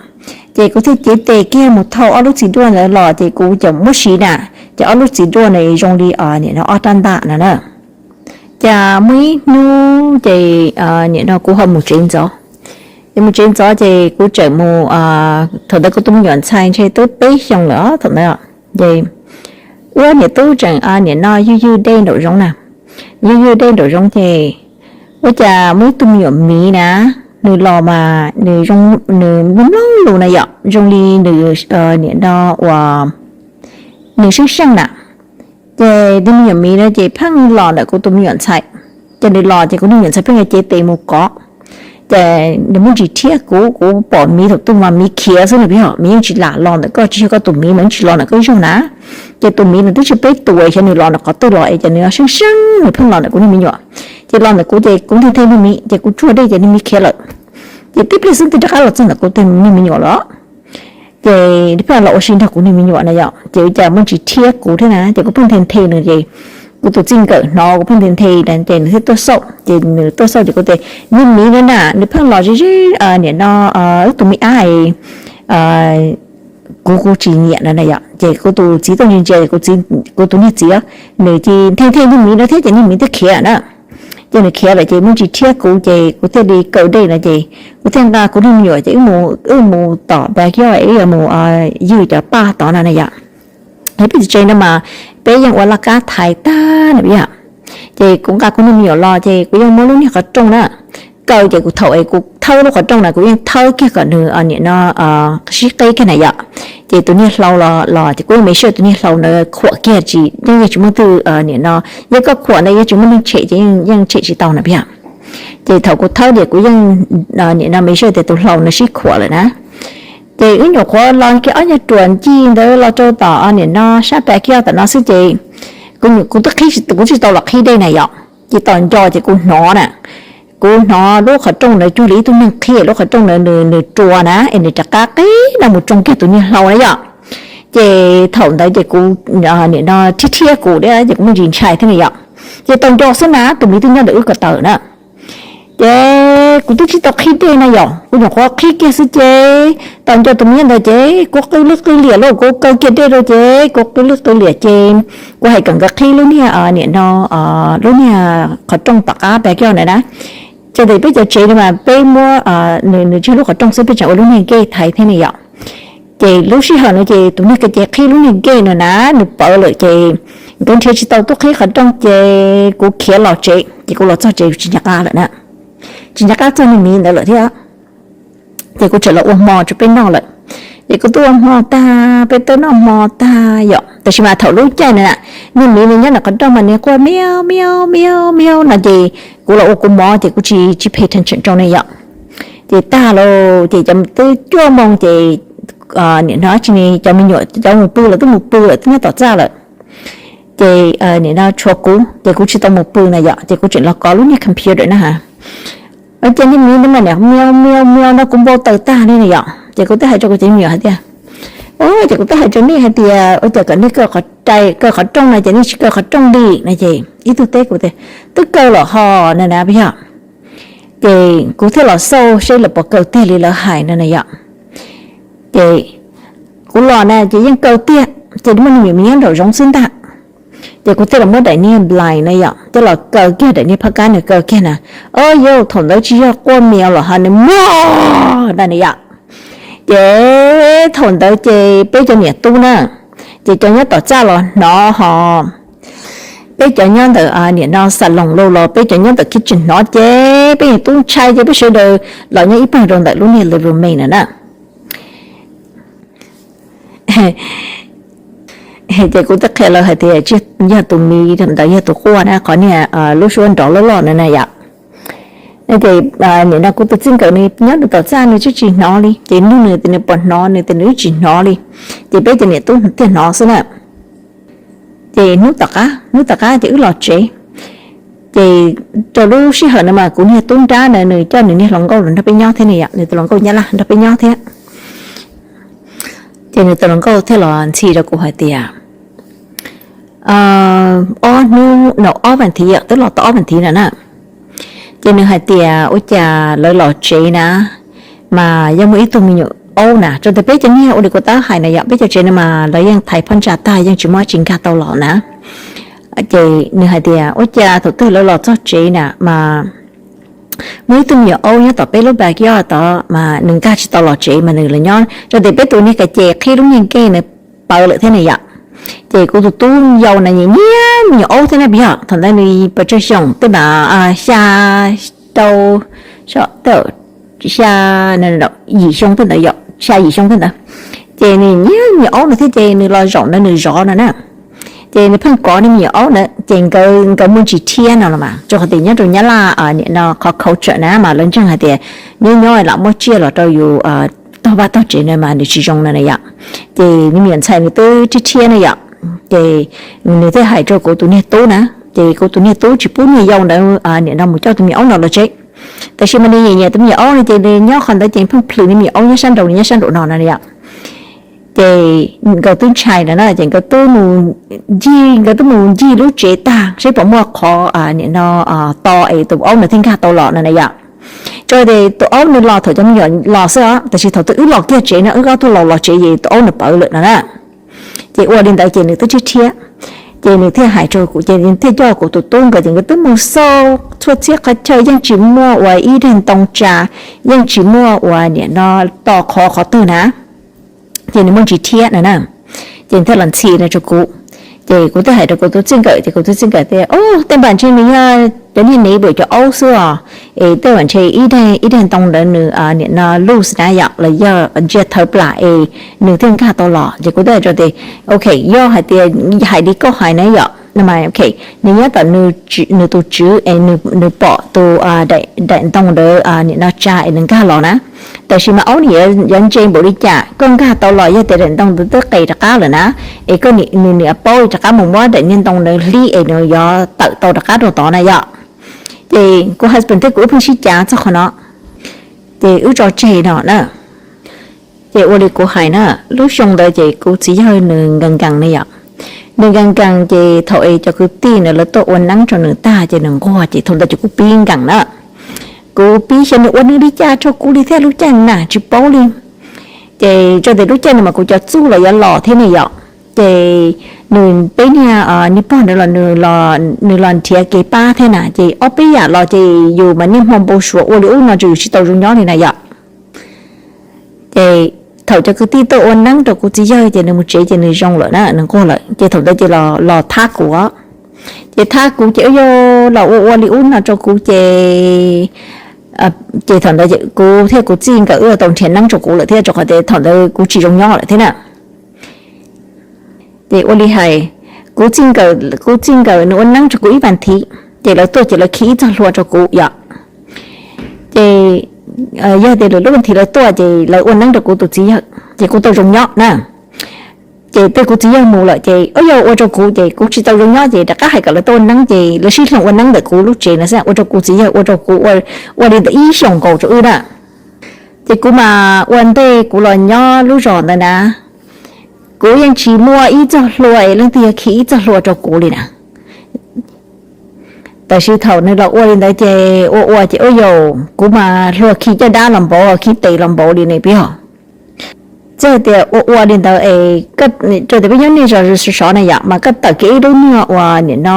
Ces kuv thiaj cev tes kiag mus thau ob lub txiv duaj ntawd los ces kuv cam muab siv na, ces ob lub txiv duaj na zoo li nim no ob rab ntaj no na. Ces muaj ib hnub ces nim no kuv ho mus tsev ntxov, ces mus tsev ntxov ces kuv tseem mus, thaum ntawd kuv tus me nyuam ntxhais ntshe twb peb xyoos lawm thaum ntawd. Ces ua niam tub tseem nim no ywg ywg dej nraum zoov na, ywg ywg dej nraum zoov ces ua cas muaj ib tug me nyuam miv na, nws los mas nws zoo, nws mloog mloog lus na yom, zoo li nws nim no uas nws seej seej na. Ces tus me nyuam miv no ces pheej los ntawm kuv tus me nyuam ntxhais, ces nws los ces kuv tus me nyuam ntxhais pheej yuav cev tes mus kov. Ces nws muaj ntsis thiab kuv, kuv pom miv thaum twg mas miv khiav xwb no yom, miv yeej tsis lam los ntawm koj, tsis yog koj tus miv mas yeej tsis los ntawm koj zog na. Ces tus miv no twb tsis peb tus xyov nws los ntawm qhov twg los es ces nws seej seej nws pheej los ntawm kuv niag me nyuam. Ces los ntawm kuv ces kuv nthe nthe niag miv ces kuv tsuag dej ces niag miv khiav lawm. Ces tib pliag xwb twb rov qab los txog ntawm kuv tus niag me nyuam lawm. Ces pheej los ua si nrog kuv niag me nyuam na yom, ces ua cas muaj ntsis thiab kuv thiab na, ces kuv pheej nthe nthe nws ces kuv tus txij nkawm hnov kuv pheej nthe nthe na ces nws thiaj tuaj xauj, ces nws tuaj xauj ces kuv tias niag miv no na nws pheej los ze ze nim no wb tus me ab kuv, kuv tsis nyiam no na yom. Ces kuv tus txiv tuaj ntsia ntsia, kuv tus niag txiv nws cia li nthe nthe niag miv no thiab ces niag miv twb khiav na. Ces nws khiav lawm ces muaj ntsis thiab kuv ces kuv thiaj li kaw dej no ces kuv thiaj nqa kuv niag me nyuam ces wb mus tom backyard wb yuav mus ywg cov paj tod no na yom. Peb tsev no mas peb yeej ua laj kab thaiv tag na yom. Ces kuv nqa kuv niag me nyuam los ces kuv yeej muab lub niag qhov rooj na kaw ces kuv thaum es kuv thawb lub qhov rooj na kuv yeej thawb kiag kom nws nim no sib qeb kiag na yom. Ces tus niag hlau los los ces kuv yeej make sure tus niag hlau ntawd khuam kiag tsis, yeej yeej tsis muaj twg nim no, yog koj khuam ntawd yeej tsis muaj neeg tshem ces yeej tshem tsis tau na yom. Ces thaum kuv thawb ces kuv yeej nim no make sure tias tus hlau ntawd sib khuam lawm na. Ces wb nyuam qhuav los kiag ob nyuag ruam ncig ntawd los rau tom nim no sab backyard tom no xwb ces kuv, kuv twb qhib, kuv tsis tau los qhib dej na yom, ces tos nco ces kuv hnov na, kuv hnov lub qhov rooj ntawd cuag li ib tug neeg qhib lub qhov rooj ntawd nws rua na es nws rov qab qeb no mus tsoo kiag tus niag hlau na yom. Ces thaum ntawd ces kuv nim no rhiab rhiab kuv thiab ces kuv muaj ntsis ntshai thiab na yom. Ces tau nco xwb na tus miv twb nyob ntawm wb ko taw na. Ces kuv twb tsis tau qhib dej na yom, kuv nyuam qhuav qhib kiag xwb ces tau nco tus me nyuam ntawd ces kuv qw lwj qw liam los kuv kaw kiag dej rau ces kuv qw lwj qw liam ces kuv hais kom nkawd qhib lub niag, nim no, lub niag qhov rooj tom qab pas coj ntawd na. Ces peb cov tsev no mas peb muab, nws nws tseg lub qhov rooj xwb, peb tseem ua lub niag gate thaiv thiab ne yom. Ces lub sij hawm no ces tus niag ka ces qhib lub niag gate no na, nws pawv lawm ces nkawd nrhiav tsis tau tub qhib qhov rooj ces kuv khiav los tsev ces kuv los txog tsev tsis nco qab lawm na, tsis nco qab txog niag miv ntawd lawm thiab. Ces kuv tseem los ua hmo rau peb noj lawm. Ces kuv twb ua hmo tag, peb twb noj hmo tag yom, tab sis mas thaum lub caij na, niag miv nws nyob ntawm qhov rooj mas nws quaj miau miau miau miau no ces kuv los ua kuv mov ces kuv tsis tsis pay attention rau ne yom. Ces tag lawm ces cov twb cuaj moos ces nim no tsis ne cov me nyuam cov mus pw lawm twb mus pw lawm twb nyob tom txaj lawm. Ces nim no tshuav kuv ces kuv tsis tau mus pw na yom, ces kuv tseem los kov lub niag computer na ha. Ua cas niag miv no mas niam miau miau miau no kuv npau taws tag li na yom, ces kuv twb hais rau kuv cov me nyuam hais tias, o, ces kuv twb hais rau nej hais tias ua cas kom nej kaw qhov rooj no ces nej tsis kaw qhov rooj li no ces ib tug teb kuv tias, twb kaw lawm ho no na yom. Ces kuv thiaj los xauj seb lawv puas kaw tiag li lawv hais no na yom. Ces kuv los na ces yeej kaw tiag, ces muaj niag miv nyob nraum zoov xwb ntag. Ces kuv thiaj los muab daim niag blind na yom coj los kaw kiag, daim niag phab kab nws kaw kiag na. O yauj, thaum ntawd tsis yog quaj miau los ho nws muag ntag na yom. Ces thaum ntawd ces peb cov niam tub na, ces cov nyob tom txaj los hnov ho, peb cov nyob ntawm nim no xas loos los los peb cov nyob ntawm kitchen hnov ces peb niam tub ntshai ces peb sawv daws los nyob ib pawg rau ntawm lub niag living room na na. Ces kuv twb qhia lawv hais tias yog tus miv ntawd yog tus quaj na, qhov niag lub suab nrov loj loj na na yom. Ces nim no kuv tus txij nkawm nws nyob nws tom txaj nws twb tsis hnov li, ces nug nws tias nws puas hnov, nws tias nws twb tsis hnov li. Ces peb cov niam tub thiaj hnov xwb na. Ces hnub tom qab, hnub tom qab ces wb los tsev. Ces rau lub sij hawm no mas kuv niag tub nrab na nws coj nws niag hluas nkauj los nrog peb nyob thiab ne yom, nws tus hluas nkauj Nyab Laj nrog peb nyob thiab. Ces nws tus hluas nkauj thiaj los ntxhi rau kuv hais tias, ob hnub no ob vas thiv, twb los tau ob vas thiv no na. Ces nws hais tias ua cas lawv los tsev na, mas yeej muaj ib tug me nyuam aub na, rau tias peb cov niag ua li kuv twb hais na yom, peb cov tsev no mas lawv yeej thaiv phab ntsa tag yeej tsis muaj dab tsi nkag tau los na. Ces nws hais tias ua cas thaum twg lawv los txog tsev na mas muaj ib tug me nyuam aub nyob tom peb lub backyard tod mas nws nkag tsis tau los tsev mas nws los nyob, rau tias peb tus niag ka ces qhib lub niag gate nws pawv lawm thiab na yom. Ces kuv tus tub yau na nyiam nyiam me nyuam aub thiab na, yog thaum ntawd nws pes tsawg xyoo tej mas xya rau, xya, yim xyoo tej ntawd yom, xya yim xyoo tej ntawd. Ces nws nyiam me nyuam aub no thiab ces nws los zaum ntawd nws zov no na. Ces nws pheej kov nws me nyuam aub ntawd ces nkawd nkawd muaj ntsis rhiab no los mas, rau qhov tias nyob rau Nyab Laj nim no qhov culture na mas lawv ntseeg hais tias nyob nyob lam muab tsiaj los rau yus tog vaj tog tsev na mas nws tsis zoo no na yom. Ces nws me nyuam ntxhais nws twb rhiab rhiab na yom. Ces nws thiaj hais rau kuv tus niag tub na, ces kuv tus niag tub tsis pub niag yau ntawd nim no mus coj tus me nyuam aub no los tsev. Tab sis mas nws nyiam nyiam tus me nyuam aub no ces nws nyob qhov ntawd ces pheej plhws nws me nyuam aub nyob sab nraud, nws nyob sab nraum no na yom. Ces nkawd twb ntshai no na ces nkawd twb mus ncig, nkawd twb mus ncig lub tsev tag seb puas muaj qhov nim no to es tus aub nws thiaj nkag tau los no na yom. Rau tias tus aub nws los thaum cov me nyuam los xwb os, tab sis thaum twg wb los kiag tsev no wb ob tug los los tsev ces tus aub nws pawv lawm no na. Ces ua li ntawd ces nws twb rhiab rhiab. Ces nws thiaj hais rau kuv ces nws thiaj coj kuv tus tub nkawd ces nkawd twb mus xauj txhua txhia qhov chaw yeej tsis muaj ua ib daim ntoo tsa, yeej tsis muaj ua nim no to qhov qhov twg na. Ces nws muaj ntsis rhiab no na. Ces nws thiaj los ntxhi no rau kuv. Ces kuv thiaj hais rau kuv tus txij nkawm ces kuv tus txij nkawm tias, o, tej npam ntshe nws yog cov niag neighbor cov aub xwb os. Es tej npam ntshe ib daim ntoo ntawd nws nim no loose na yom, los yog ntsia thawv plam es nws thiaj nkag tau los. Ces kuv thiaj hais rau tias, ok, yog hais tias hais li koj hais na yom, no mas ok, nws nyob tom nws tus tswv es nws pom tus daim ntoo ntawd nim no tsa es nws nkag los na. Tab sis mas aub nws yuav ntse npaum li cas koj nkag tau los, yog tias daim ntoo ntawd twb qes rov qab lawm na, es koj nws niam paub rov qab mus muab daim niag ntoo ntawd hlib es nws yuav tawm tau rov qab rau tod na yom. Ces kuv husband thiab kuv wb pheej sib cav txog qhov no, ces wb tso tseg no na. Ces ua li kuv hais na, lub xyoo ntawd ces kuv txiv yawg nws nkees nkees ne yom. Nws nkees nkees ces thaum es cov kwv tij ntawd lawv tuaj ua neeb rau nws tag ces nws nquag ces thaum ntawd ces kuv pib nkees na. kuv pib xyov nws ua nws li cas rau kuv li thiab lub caij na tsis paub li. Ces tso tias lub caij no mas kuv cov txuj los yuav los thiab ne yom. Ces nws peb niag niag pog ntawd los nws los nrhiav kev pab thiab na, ces ob peb yam los ces yus mas niaj hmo npau suav ua li ub no ces yus tsis tau zoo nyob li na yom. Ces thaum cov kwv tij tuaj ua neeb rau kuv txiv yawg ces nws mus tsev ces nws zoo lawm na, nws nquag lawm ces thaum ntawd ces los thab kuv. Ces thab kuv ces ua yog los ua ua li ub no rau kuv ces, ces thaum ntawd kuv thiab kuv txij nkawm wb tau nrhiav neeb rau kuv lawm thiab rau qhov tias thaum ntawd kuv tsis zoo nyob lawm thiab na. Ces ua li hais, kuv txij nkawm, kuv txij nkawm nws ua neeb rau kuv ib vas thiv, ces lawv tuaj ces lawv khi ib txoj hlua rau kuv yom. Ces yog tias lwm lub vas thiv lawv tuaj ces lawv ua neeb rau kuv tus txiv yawg ces kuv tau zoo nyob na. Ces tej kuv txiv yawg mus lawm ces ua yog ua rau kuv ces kuv tsis tau zoo nyob ces rov qab hais kom lawv tuaj ua neeb ces lawv sib hloov ua neeb ntawm kuv lub tsev no xwb, ua rau kuv txiv yawg ua rau kuv ua li ntawd ib xyoos nkaus rau wb na. Ces kuv mas ua ntej kuv los nyob lub zos ntawd na, kuv yeej tsis muaj ib txoj hlua es leej twg yog khi ib txoj hlua rau kuv li na. Tab sis thaum nws los ua li ntawd ces ua ua ces ua yaus kuv mas hlua khi caj dab los npaum, khi tes los npaum li ne peb yog. Txawm tias ua ua li ntawd es, rau tias peb nyob niaj zos sov na yom, mas koj tawm kiag ib lub nyuag uas nim no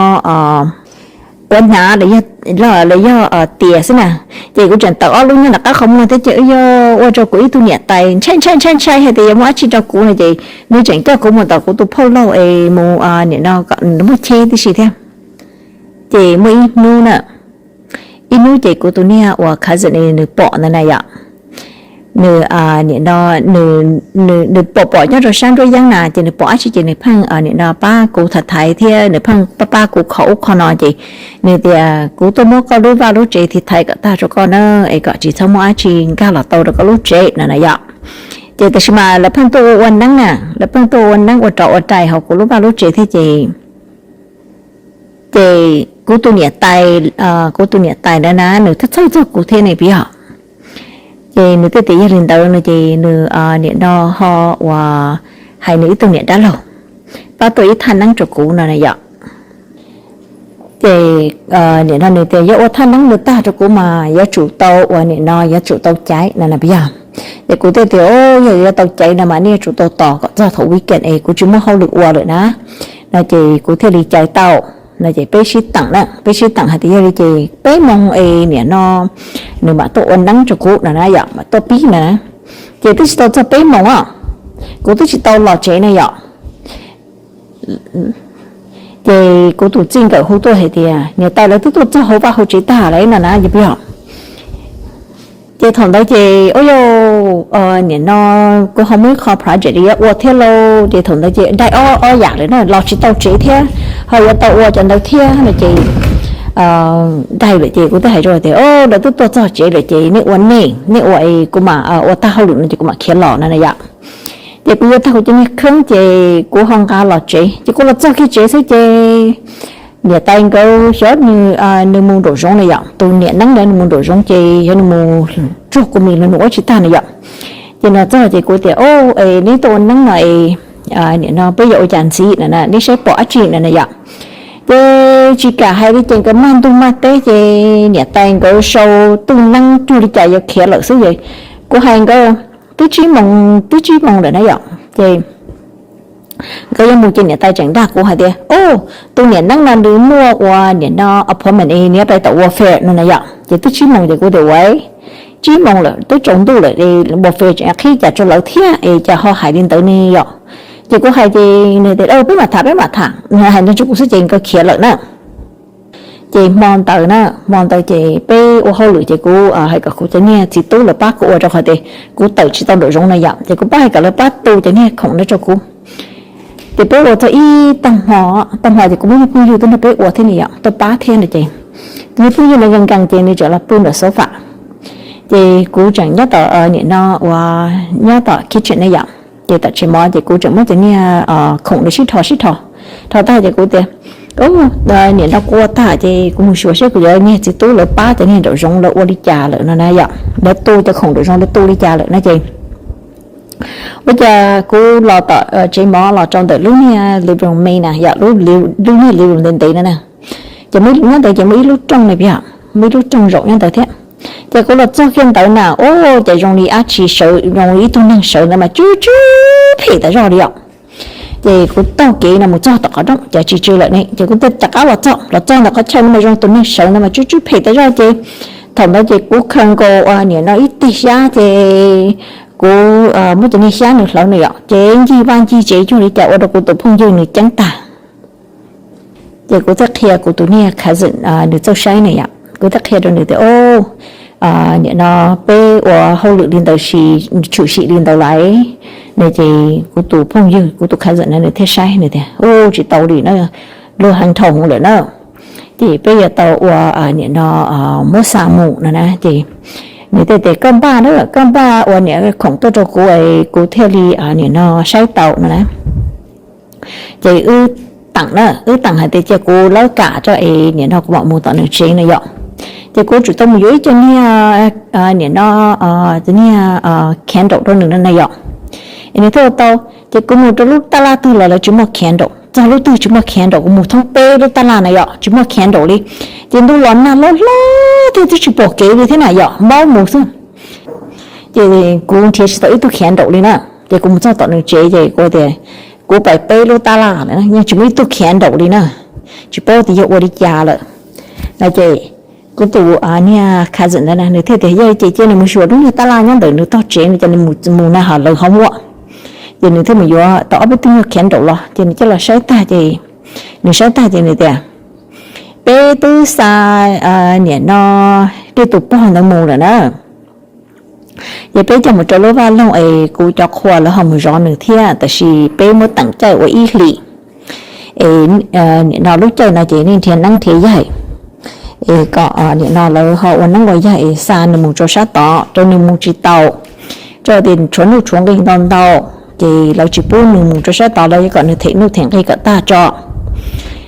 quav hnav los yog tias xwb na, ces kuv tseem tawm ob lub nyob nram qab qhov muag thiab ces yog ua rau kuv ib tug niam tais ntshai ntshai ntshai ntshai hais tias yuav muaj dab tsi rau kuv no ces nws tseem coj kuv mus tom kuv tus phauj laug es mus nim no kom muaj cheb tib si thiab. Ces muaj ib hnub na, ib hnub ces kuv tus niag uas cousin nws pom ntawd na yom, nws nim no nws pom pom nyob rau sab nruab yeeb na ces nws pom dab tsi ces nws pheej nim no pab kuv thaiv thaiv thiab nws pheej pab pab kuv kho ub kho no ces nws tias kuv tuaj muab koj lub vaj lub tsev thiv thaiv kom tag rau koj na, es kom tsis txhob muaj dab tsi nkag los tau rau koj lub tsev no na yom. Ces tab sis mas lawv pheej tuaj ua ua neeb na, lawv pheej tuaj ua neeb ua rov ua rais hauv kuv lub vaj lub tsev thiab ces ces kuv tus niam tais, kuv tus niam tais ntawd na nws thiaj txhawj txog kuv thiab ne peb yog. Ces nws thiaj tias yog li ntawd no ces nws nim no ho uas hais nws ib tug niam dab laug pab tuaj ib thaj neeb rau kuv no na yom. Ces nim no nws tias yuav ua thaj neeb ntawd tag rau kuv mas yuav tsum tau uas nim no yuav tsum tau caiv no na peb yog. Ces kuv thiaj tias o, yog yuav tau caiv no mas nej yuav tsum tau tos kom txog thaum weekend es kuv tsis muaj hauj lwm ua lawm na, no ces kuv thiaj li caiv tau. No ces peb sib teem na, peb sib teem hais tias yog li ces peb moos es nim no nws mam tuaj ua neeb rau kuv no na yom, mam tuaj pib na. Ces twb tsis tau txog peb moos os, kuv twb tsis tau los tsev na yom. Ces kuv tus txij nkawm hu tuaj hais tias niam tais lawv twb tuaj txog hauv vaj hauv tsev tag lawm no na yom. Ces thaum ntawd ces o yog nim no kuv ho muaj ib qho project yuav ua thiab lauj, ces thaum ntawd ces daig ob ob yam lawm na, los tsis tau tsev thiab ho yuav tau ua cov ntawd thiab no ces daig lawm ces kuv thiaj hais rau tias o, lawv twb tuaj txog tsev lawm ces nej ua nej, nej ua es kuv mam ua tag hauj lwm no ces kuv mam khiav los no na yom. Ces kuv yuav tag kuv cov niag kheeb ces kuv ho nqa los tsev, ces kuv los txog kiag tsev xwb ces niam tais nkawd xyov nws, nws mus nraum zoov na yom, tus niam neeb ntawd nws mus nraum zoov ces xyov nws mus tsuag kua mis los nws ua tsis tag na yom. Ces nws txog ces kuv tias o, es neb tuaj ua neeb no es nim no peb yuav ua cas ntxiv no na, neb saib pom dab tsi no na yom. Ces tsis kam hais li ces nkawd maj ntug maj teb ces niam tais nkawd sau tuj neeb cuag li cas yuav khiav lawm xwb es kuv hais nkawd twb tsib moos, twb tsib moos lawm na yom. Ces nkawd yuav mus ces niam tais tseem dag kuv hais tias o, tus niam neeb no nws muaj ua nim no appointment es nws yuav pais tom welfare no na yom. Ces twb tsib moos ces kuv tias ua, tsib moos lawm twb tsaus ntuj lawm, welfare tseem qhib cas rau lawv thiab es cas ho hais li ntawd ne yom. Ces kuv hais ces nws tias peb mam tham, peb mam tham, nws hais ntawd rau kuv xwb ces nkawd khiav lawm na. Ces hmo ntawd na, hmo ntawd ces peb ua hauj lwm ces kuv hais kom kuv cov niag txiv tub lawv pab kuv ua rau qhov tias kuv tawm tsis tau nraum zoov na yom, ces kuv pab hais kom lawv pab tu cov niag khoom no rau kuv. Ces peb ua txog ib tag hmo, tag hmo ces kuv muaj ib phooj ywg tuaj nrog peb ua thiab na yom, tuaj pab thiab no ces tus niag phooj ywg ntawd nkees nkees ces nws tseem los pw ntawm sofa. Ces kuv tseem nyob tom nim no uas nyob tom kitchen ne yom, ces tom tsev mov ces kuv tseem muab cov niag khoom ntawd sib rho sib rho, rho tag ces kuv tias nim no kuv ua tag ces kuv mus xyuas seb kuv cov niag txiv tub lawv pab cov niag nraum zoov lawv ua li cas lawm no na yom, lawv tu cov khoom nraum zoov lawv tu li cas lawm no ces ua cas kuv los tom tsev mov los rau ntawm lub niag living room me na yom, lub niag living room ntev ntev no na. Ces nyob ntawd ces muaj ib lub rooj na peb yog, muaj ib lub rooj zaum nyob ntawd thiab. Ces kuv los txog kiag ntawd na, o, ces zoo li dab tsi sawv, zoo li ib tug neeg sawv ntawd mas tsw tsw phem tas zog li os. Ces kuv taug kev no mus txog tom qhov rooj ces tsis tsw lawm ne, ces kuv thiaj rov qab los txog, los txog ntawm qhov chaw no mas zoo tus neeg sawv ntawd mas tsw tsw phem tas zog. Ces thaum ntawd ces kuv khaws nkaus ua niam no ib teg xyab ces kuv muab cov niag xyab nws hlawv na yom, ces ncig vaj ncig tsev cuag li cas ua rau kuv tus phooj ywg nws ceeb tag. Ces kuv thiaj qhia kuv tus niag cousin nws txawj saib na yom, kuv thiaj qhia rau nws tias, o, niam no peb ua hauj lwm li ntawd, tshwm sim li ntawd lawm no. Ces kuv tus phooj ywg, kuv tus cousin no nws thiaj saib nws tias, u, tsis tau li na, luag hais dhau hwv lawm na, ces peb yuav tau ua niam no muab xa mus no na. Ces nws thiaj tias, koj npaj na, koj npaj ua niam khoom tuaj rau kuv, kuv thiaj li niam no saib tau no na. Ces wb teem na, wb teem hais tias cia kuv lawb kam tso es niam no kuv mam mus tom nws tsev no yom. Ces kuv tsum tau mus yuav ib co niag, niam no, cov niag candle rau nws no na yom. Es nws thiaj ua tau, ces kuv mus rau lub tab laj twg los lawv tsis muaj candle, txog lub twg tsis muaj candle, kuv mus thoob peb lub tab laj na yom tsis muaj candle li. Ces ntuj los nag loj loj thiab twb tsis pom kev li thiab na yom, maub mus xwb. Ces kuv nrhiav tsis tau ib tug candle li na, ces kuv mus txog tom nws tsev ces kuv tias, kuv pais peb lub tab laj lawm yeej tsis muaj ib tug candle li na, tsis paub tias yog ua li cas lawm no. Ces kuv tus niag cousin ntawd na nws thiaj tias, yog ces cia nws mus xyuas lub niag tab laj nyob ntawm nws tog tsev no ces nws mus na ho lawv ho muaj. Ces nws thiaj mus yuav tau ob peb tug nyuag candle los ces nws coj los saib tag ces, nws saib tag ces nws tias, peb twb xa niam no tej tus pog ntawd mus lawm na. Ces peb coj mus rau lub vaj loog es kuv cov qhua lawv ho mus zov nws thiab, tab sis peb muab teem caij ua ib hlis es niam no lub caij no ces nej nrhiav neeb nrhiav yaig es kom niam no lawv ho ua neeb ua yaig es xa nws mus rau sab tod rau nws mus tsis tau, rau tias tshuav nuj tshuav nqi ntau ntau, ces lawv tsis pub nws mus rau sab tod, lawv yuav kom nws them nuj them nqi kom tag tso.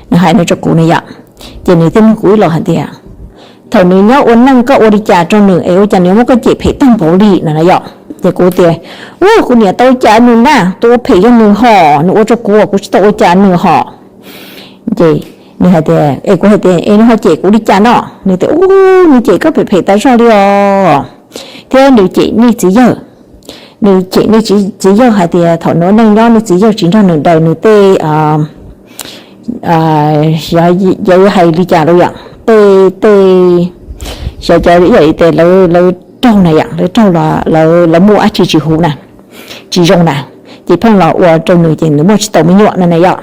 Nws hais no rau kuv na yom. Ces nws thiaj nug kuv ib los hais tias, thaum nws nyob ua neej koj ua li cas rau nws es ua cas nws muab koj cem phem tag npaum li no na yom. Ces kuv tias, u, kuv niam tau ua cas nws na, tus ua phem yog nws hos, nws ua rau kuv, kuv tsis tau ua cas nws hos. Ces nws hais tias, es kuv hais tias es nws ho cem kuv li cas no? Nws tias, u, nws cem koj phem phem tas zog li os, thiab nws cem nej txiv yawg. Nws cem nej txiv yawg hais tias thaum nws ua neej nyob nws txiv yawg tsis nrog nws daws nws tej, yog hais li cas los yom, tej, tej, xyov cov yam li tias lawv raug na yom, lawv raug los lawv muaj dab tsi tsis huv na, tsis zoo na, ces pheej los ua rau nws ces nws muaj tsis tau me nyuam no na yom.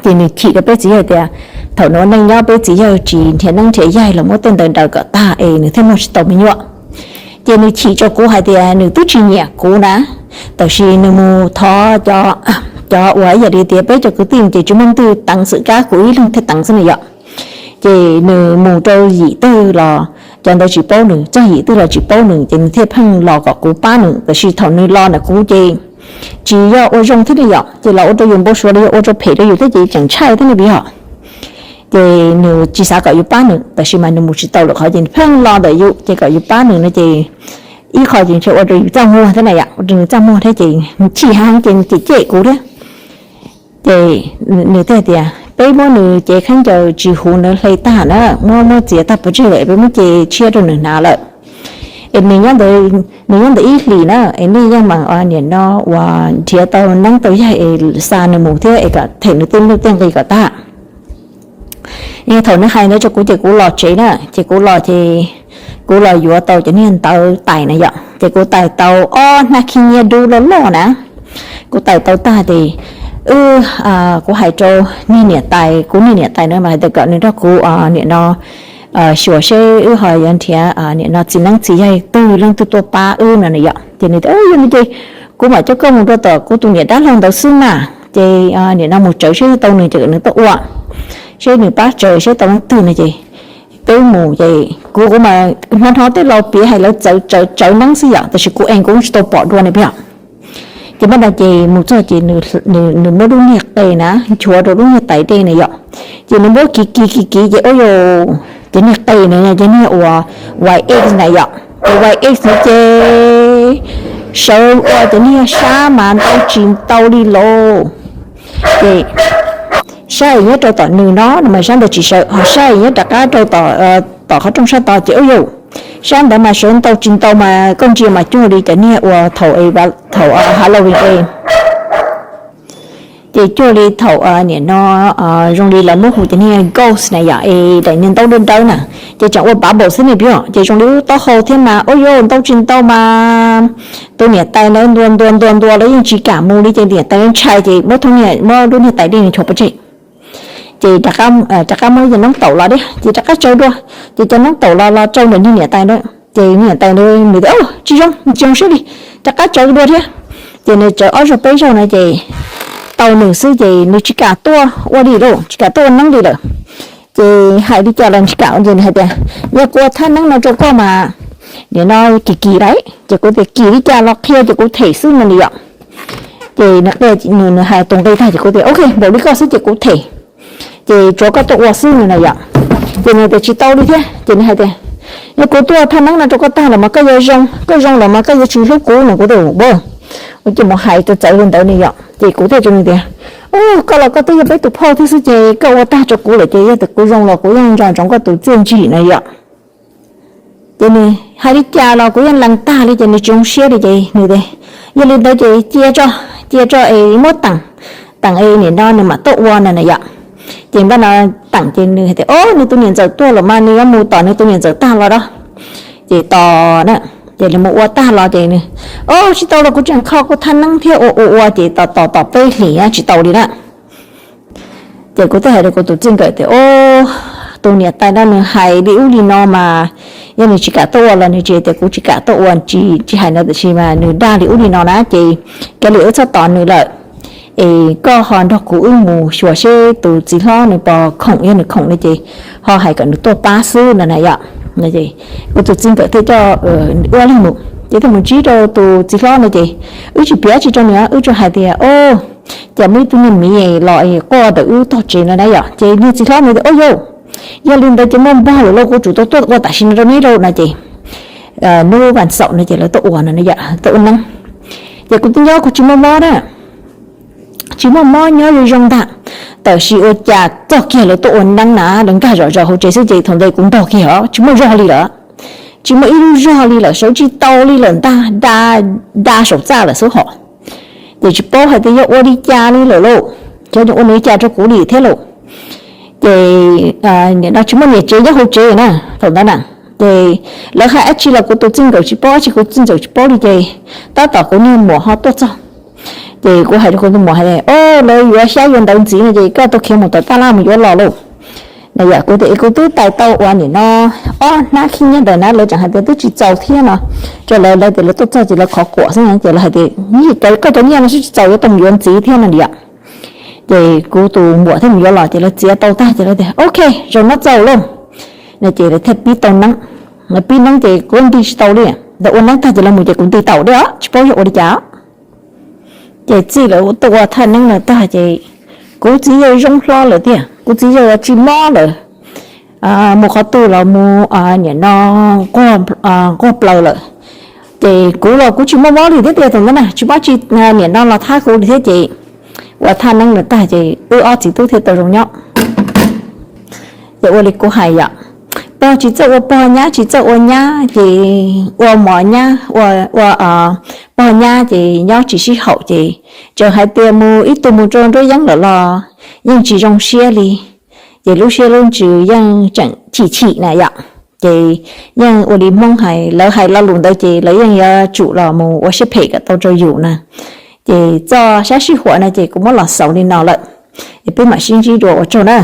Ces nws chim rau peb txiv yawg tias thaum nws ua neej nyob peb txiv yawg tsis nrhiav neeb nrhiav yaig los muab tej ntawd daws kom tag es nws thiaj muaj tsis tau me nyuam. Ces nws chim rau kuv hais tias nws twb tsis nyiam kuv na, tab sis nws mus thov cov, cov uas yam li tias peb cov kwv tij ces tsis muaj leej twg teev xwm kab kuv ib leeg thiaj teev xwb na yom. Ces nws mus rau yim twg los cov ntawd tsis paub nws, txog yim twg los tsis paub nws, ces nws thiaj pheej los kom kuv pab nws, tab sis thaum nws los ntawm kuv ces tsis yog ua zoo thiab ne yom, ces los ua rau yus npau suav los yog ua rau phem rau yus thiab ces tseem ntshai thiab ne yom. Ces nws tsis xav kom yus pab nws, tab sis mas nws mus tsis tau lawm qhov ces nws pheej los ntawm yus ces kom yus pab nws no ces ib qho ces ntshe ua rau yus txaj muag thiab na yom, ua rau nws txaj muag thiab ces nws chim heev ces nws cem cem kuv thiab. Ces nws thiaj tias peb muab nws cev khaub ncaws tsis huv nws hle tag na, muab, muab txiav tag pov tseg lawm es peb muab cev tshiab rau nws hnav lawm. Es nws nyob ntawd ib hlis na, es nej yeej mam niam no uas nrhiav tau neeb tau yaig es xa nws mus thiab es kom them nws tej nuj tej nqi kom tag. Thaum nws hais ntawd rau kuv ces kuv los tsev na, ces kuv los ces kuv los yuav tau cov niag ntawv tais na yom, ces kuv tais tau ob hnab khib nyiab dub loj loj na. Kuv tais tau tag ces wb, kuv hais rau niag niam tais, kuv niag niam tais na mas hais tias kom nws nrog kuv niam no xyuas seb wb ho yuav nrhiav niam no txiv neeb txiv yaig twg leej twg tuaj pab wb no na yom. Ces nws tias yog li ces kuv mam coj koj mus rau tom kuv tus niam dab laug ntawd xwb mas, ces niam no mus tsawv seb tau nws ces kom nws tuaj ua, seb nws pab tsawv seb tau leej twg no ces peb mus ces kuv, kuv mas hnov hnov tej laus piav hais lawv txawv tsawv neeb xwb yom, tab sis kuv ees kuv tsis tau pom dua ne peb yom. Ces npaj no ces mus txog ces nws muab lub niag qe na nchuav rau lub niag tais dej na yom, ces nws muab kiv kiv kiv kiv ces ua yus, ces niag qe na ces niag uas Y X na yom, ces Y X na ces sawv ua cov niag sab mas ntau tsis ntau li lauj. Ces sab es nyob rau tom nws no mas sab ntawd tsis sawv, ho sab es nyob rov qab rau tom qhov rooj sab tod ces ua yus, Sab ntawd mas sawv ntau tsis ntau mas koj ntsia mas cuag li cov niag uas thaum, thaum Halloween es, ces cuag li thaum nim no zoo li lawv muab hu cov niag ghost na yom, es daim niag ntaub dawb dawb na, ces tseem ua bubble xwb ne pom, ces zoo li lub taub hau thiab mas ua yuav ntau tsis ntau mas tus niam tais ntawd ntuas ntuas ntuas ntuas los yeej tsis kam mus li, ces niam tais ntshai ces muab thoob niag, muab lub niag tais dej nchuav pov tseg. Ces rov qab muab cov noob taum los thiab, ces rov qab tsawv dua, ces cov noob taum los los rau ntawm niag niam tais ntawd, ces niam tais ntawd nws tias tsis zoo, tsis zoo siab li, rov qab tsawv dua thiab. Ces nws tsawv ob zaug peb zaug no ces tau nws xwb ces nws tsis kam tuaj ua li lawm, tsis kam tuaj ua neeb li lawm. Ces hais li cas los tsis kam, ces nws hais tias yog kuv ua thaj neeb no rau koj mas nim no kim kim lawm, ces kuv tias kim li cas los qhia ces kuv them xwb no li yom. Ces nws hais tus nqi tag ces kuv tias ok, npaum li koj xwb ces kuv them, ces tsuav koj tuaj ua xwb no na yom. Ces nws tias tsis tau li thiab, ces nws hais tias yog kuv tuaj ua thaj neeb no rau koj tag los mas koj yuav zoo, koj zoo los mas koj yuav tsis hlub kuv no. Kuv tias ua, ua cas mus hais txawv txawv li ntawd ne yom. Ces kuv thiaj hais rau nws tias koj los koj twb yog peb tus phauj thiab xwb ces koj ua tag rau kuv lawm ces yog tias kuv zoo los kuv yeej nco ntsoov koj tus txiaj ntsim no yom. Ces nws hais li cas los kuv yeej lees tag li ces nws tsis zoo siab li ces nws tias yog li ntawd ces cia tso, cia tso es muab teem, teem es nim no nws mam tuaj ua no na yom. Ces npaj no teem ces nws hais tias o, nws tus niam ntxawm tuaj lawm mas nws yuav mus tom nws tus niam ntxawm tag los da. Ces tos na, ces nws mus ua tag los ces nws o, tsis tau los kuv tseem kho kuv thaj neeb thiab ua ua ua ces tos tos tos peb hlis tsis tau li na. Ces kuv thiaj hais rau kuv tus txij nkawm tias o, tus niam tais no nws hais li ub li no mas yog nws tsis kam tuaj ua los nws tsis tias kuv tsis kam tuaj ua, tsis hais no tiam sis mas nws dag li ub li no na ces kav liam wb txhob tos nws lawm, es koj ho nrog kuv wb mus xyuas seb tus txiv hlob nws puas khoom, yog nws khoom no ces ho hais kom nws tuaj pab xwb no na yom. Kuv tus txij nkawm thiaj coj wb ob leeg mus ces thiaj mus ntsib rau tus txiv hlob no ces wb tsis piav tsis rau nws, wb tsuas hais tias o, cas muaj ib tug niag miv los quaj ntawm wb tog tsev no na yom. Ces niag txiv hlob nws tias o yau, yog li ntawd ces muaj npog lawm lauj, kuv tsum tau tuaj ua tam sim no rau neb lauj no ces hnub vas xaum no ces lawv tuaj ua no, tuaj ua neeb. Ces kuv twb nyob kuv tsis muaj mob na, tsis muaj mob nyob zoo zoo ntag, tab sis ua cas txog kiag lawv tuaj ua neeb na lawv nkag zom zaws hauv tsev xwb ces thaum ntawd kuv nrog kiag os tsis muaj zog li lawm, tsis muaj ib lub zog li lawm, sawv tsis tau li lawm ntag, da, da saum txaj lawm xwb hos. Ces tsis paub hais tias yog ua li cas li lawm lauj, cov ua li cas rau kuv li thiab lauj. Ces nim no tsis muaj niam tsev nyob hauv tsev na thaum ntawd na. Ces lawv hais dab tsi los kuv tus txij nkawm tsis paub, dab tsi kuv txij nkawm tsis paub li ces tab tom kuv niag muam ho tuaj txog. Ces kuv hais rau kuv tus muam hais tias o, lawv yuav xyab yuav ntawv ntxiv no ces koj tau khiav mus tom taj laj mus yuav los lauj. Na yom, kuv tias kuv twb tais tau ua nim no ob hnab khib nyiab ntawd na, lawv tseem hais tias twb tsis txaus thiab no. Rau lawv, lawv tias lawv tuaj txog ces lawv khov kuam xwb ces lawv hais tias koj cov nyiaj no sib tsis txaus yuav tau mus yuav ntxiv thiab no li yom. Ces kuv tus muam thiaj mus yuav los ces lawv txiav tau tag ces lawv tias ok, zaum no txaus lauj. No ces lawv thiaj pib tau neeb. Lawv pib neeb ces kuv nti tsis tau li, lawv ua neeb tag ces lawv mus ces kuv nti taum li os tsis paub yog ua li cas. Ces txij lawv tuaj ua thaj neeb no tag ces kuv txiv yawg zoo hlo lawm tiag, kuv txiv yawg tsis mob lawm. Mus qhov twg los mus nim no nquag plaws lawm. Ces kuv los kuv tsis muaj mob li thiab tiag thaum ntawd na, tsis mob tsis nim no los thab kuv li thiab ces ua thaj neeb no tag ces wb ob txiv tub thiaj tau zoo nyob. Ces ua li kuv hais yom, pog tsis txawj ua pog, nyab tsis txawj ua nyab ces ua mos nyab, ua pog nyab ces nyob tsis sib haum ces txawm hais tias mus ib tug mus rau nruab yeeb lawm los yeej tsis zoo siab li. Ces lub siab lub ntsws yeej tseem chim chim na yom. Ces yeej ua li Hmoob hais, lawv hais lo lus ntawd ces lawv yeej yuav tsum los mus ua siab phem kom tau rau yus na. Ces txoj sab sij huam no ces kuv muab los xaus li no lawm. Es peb mam sib ntsib dua, ua tsaug na.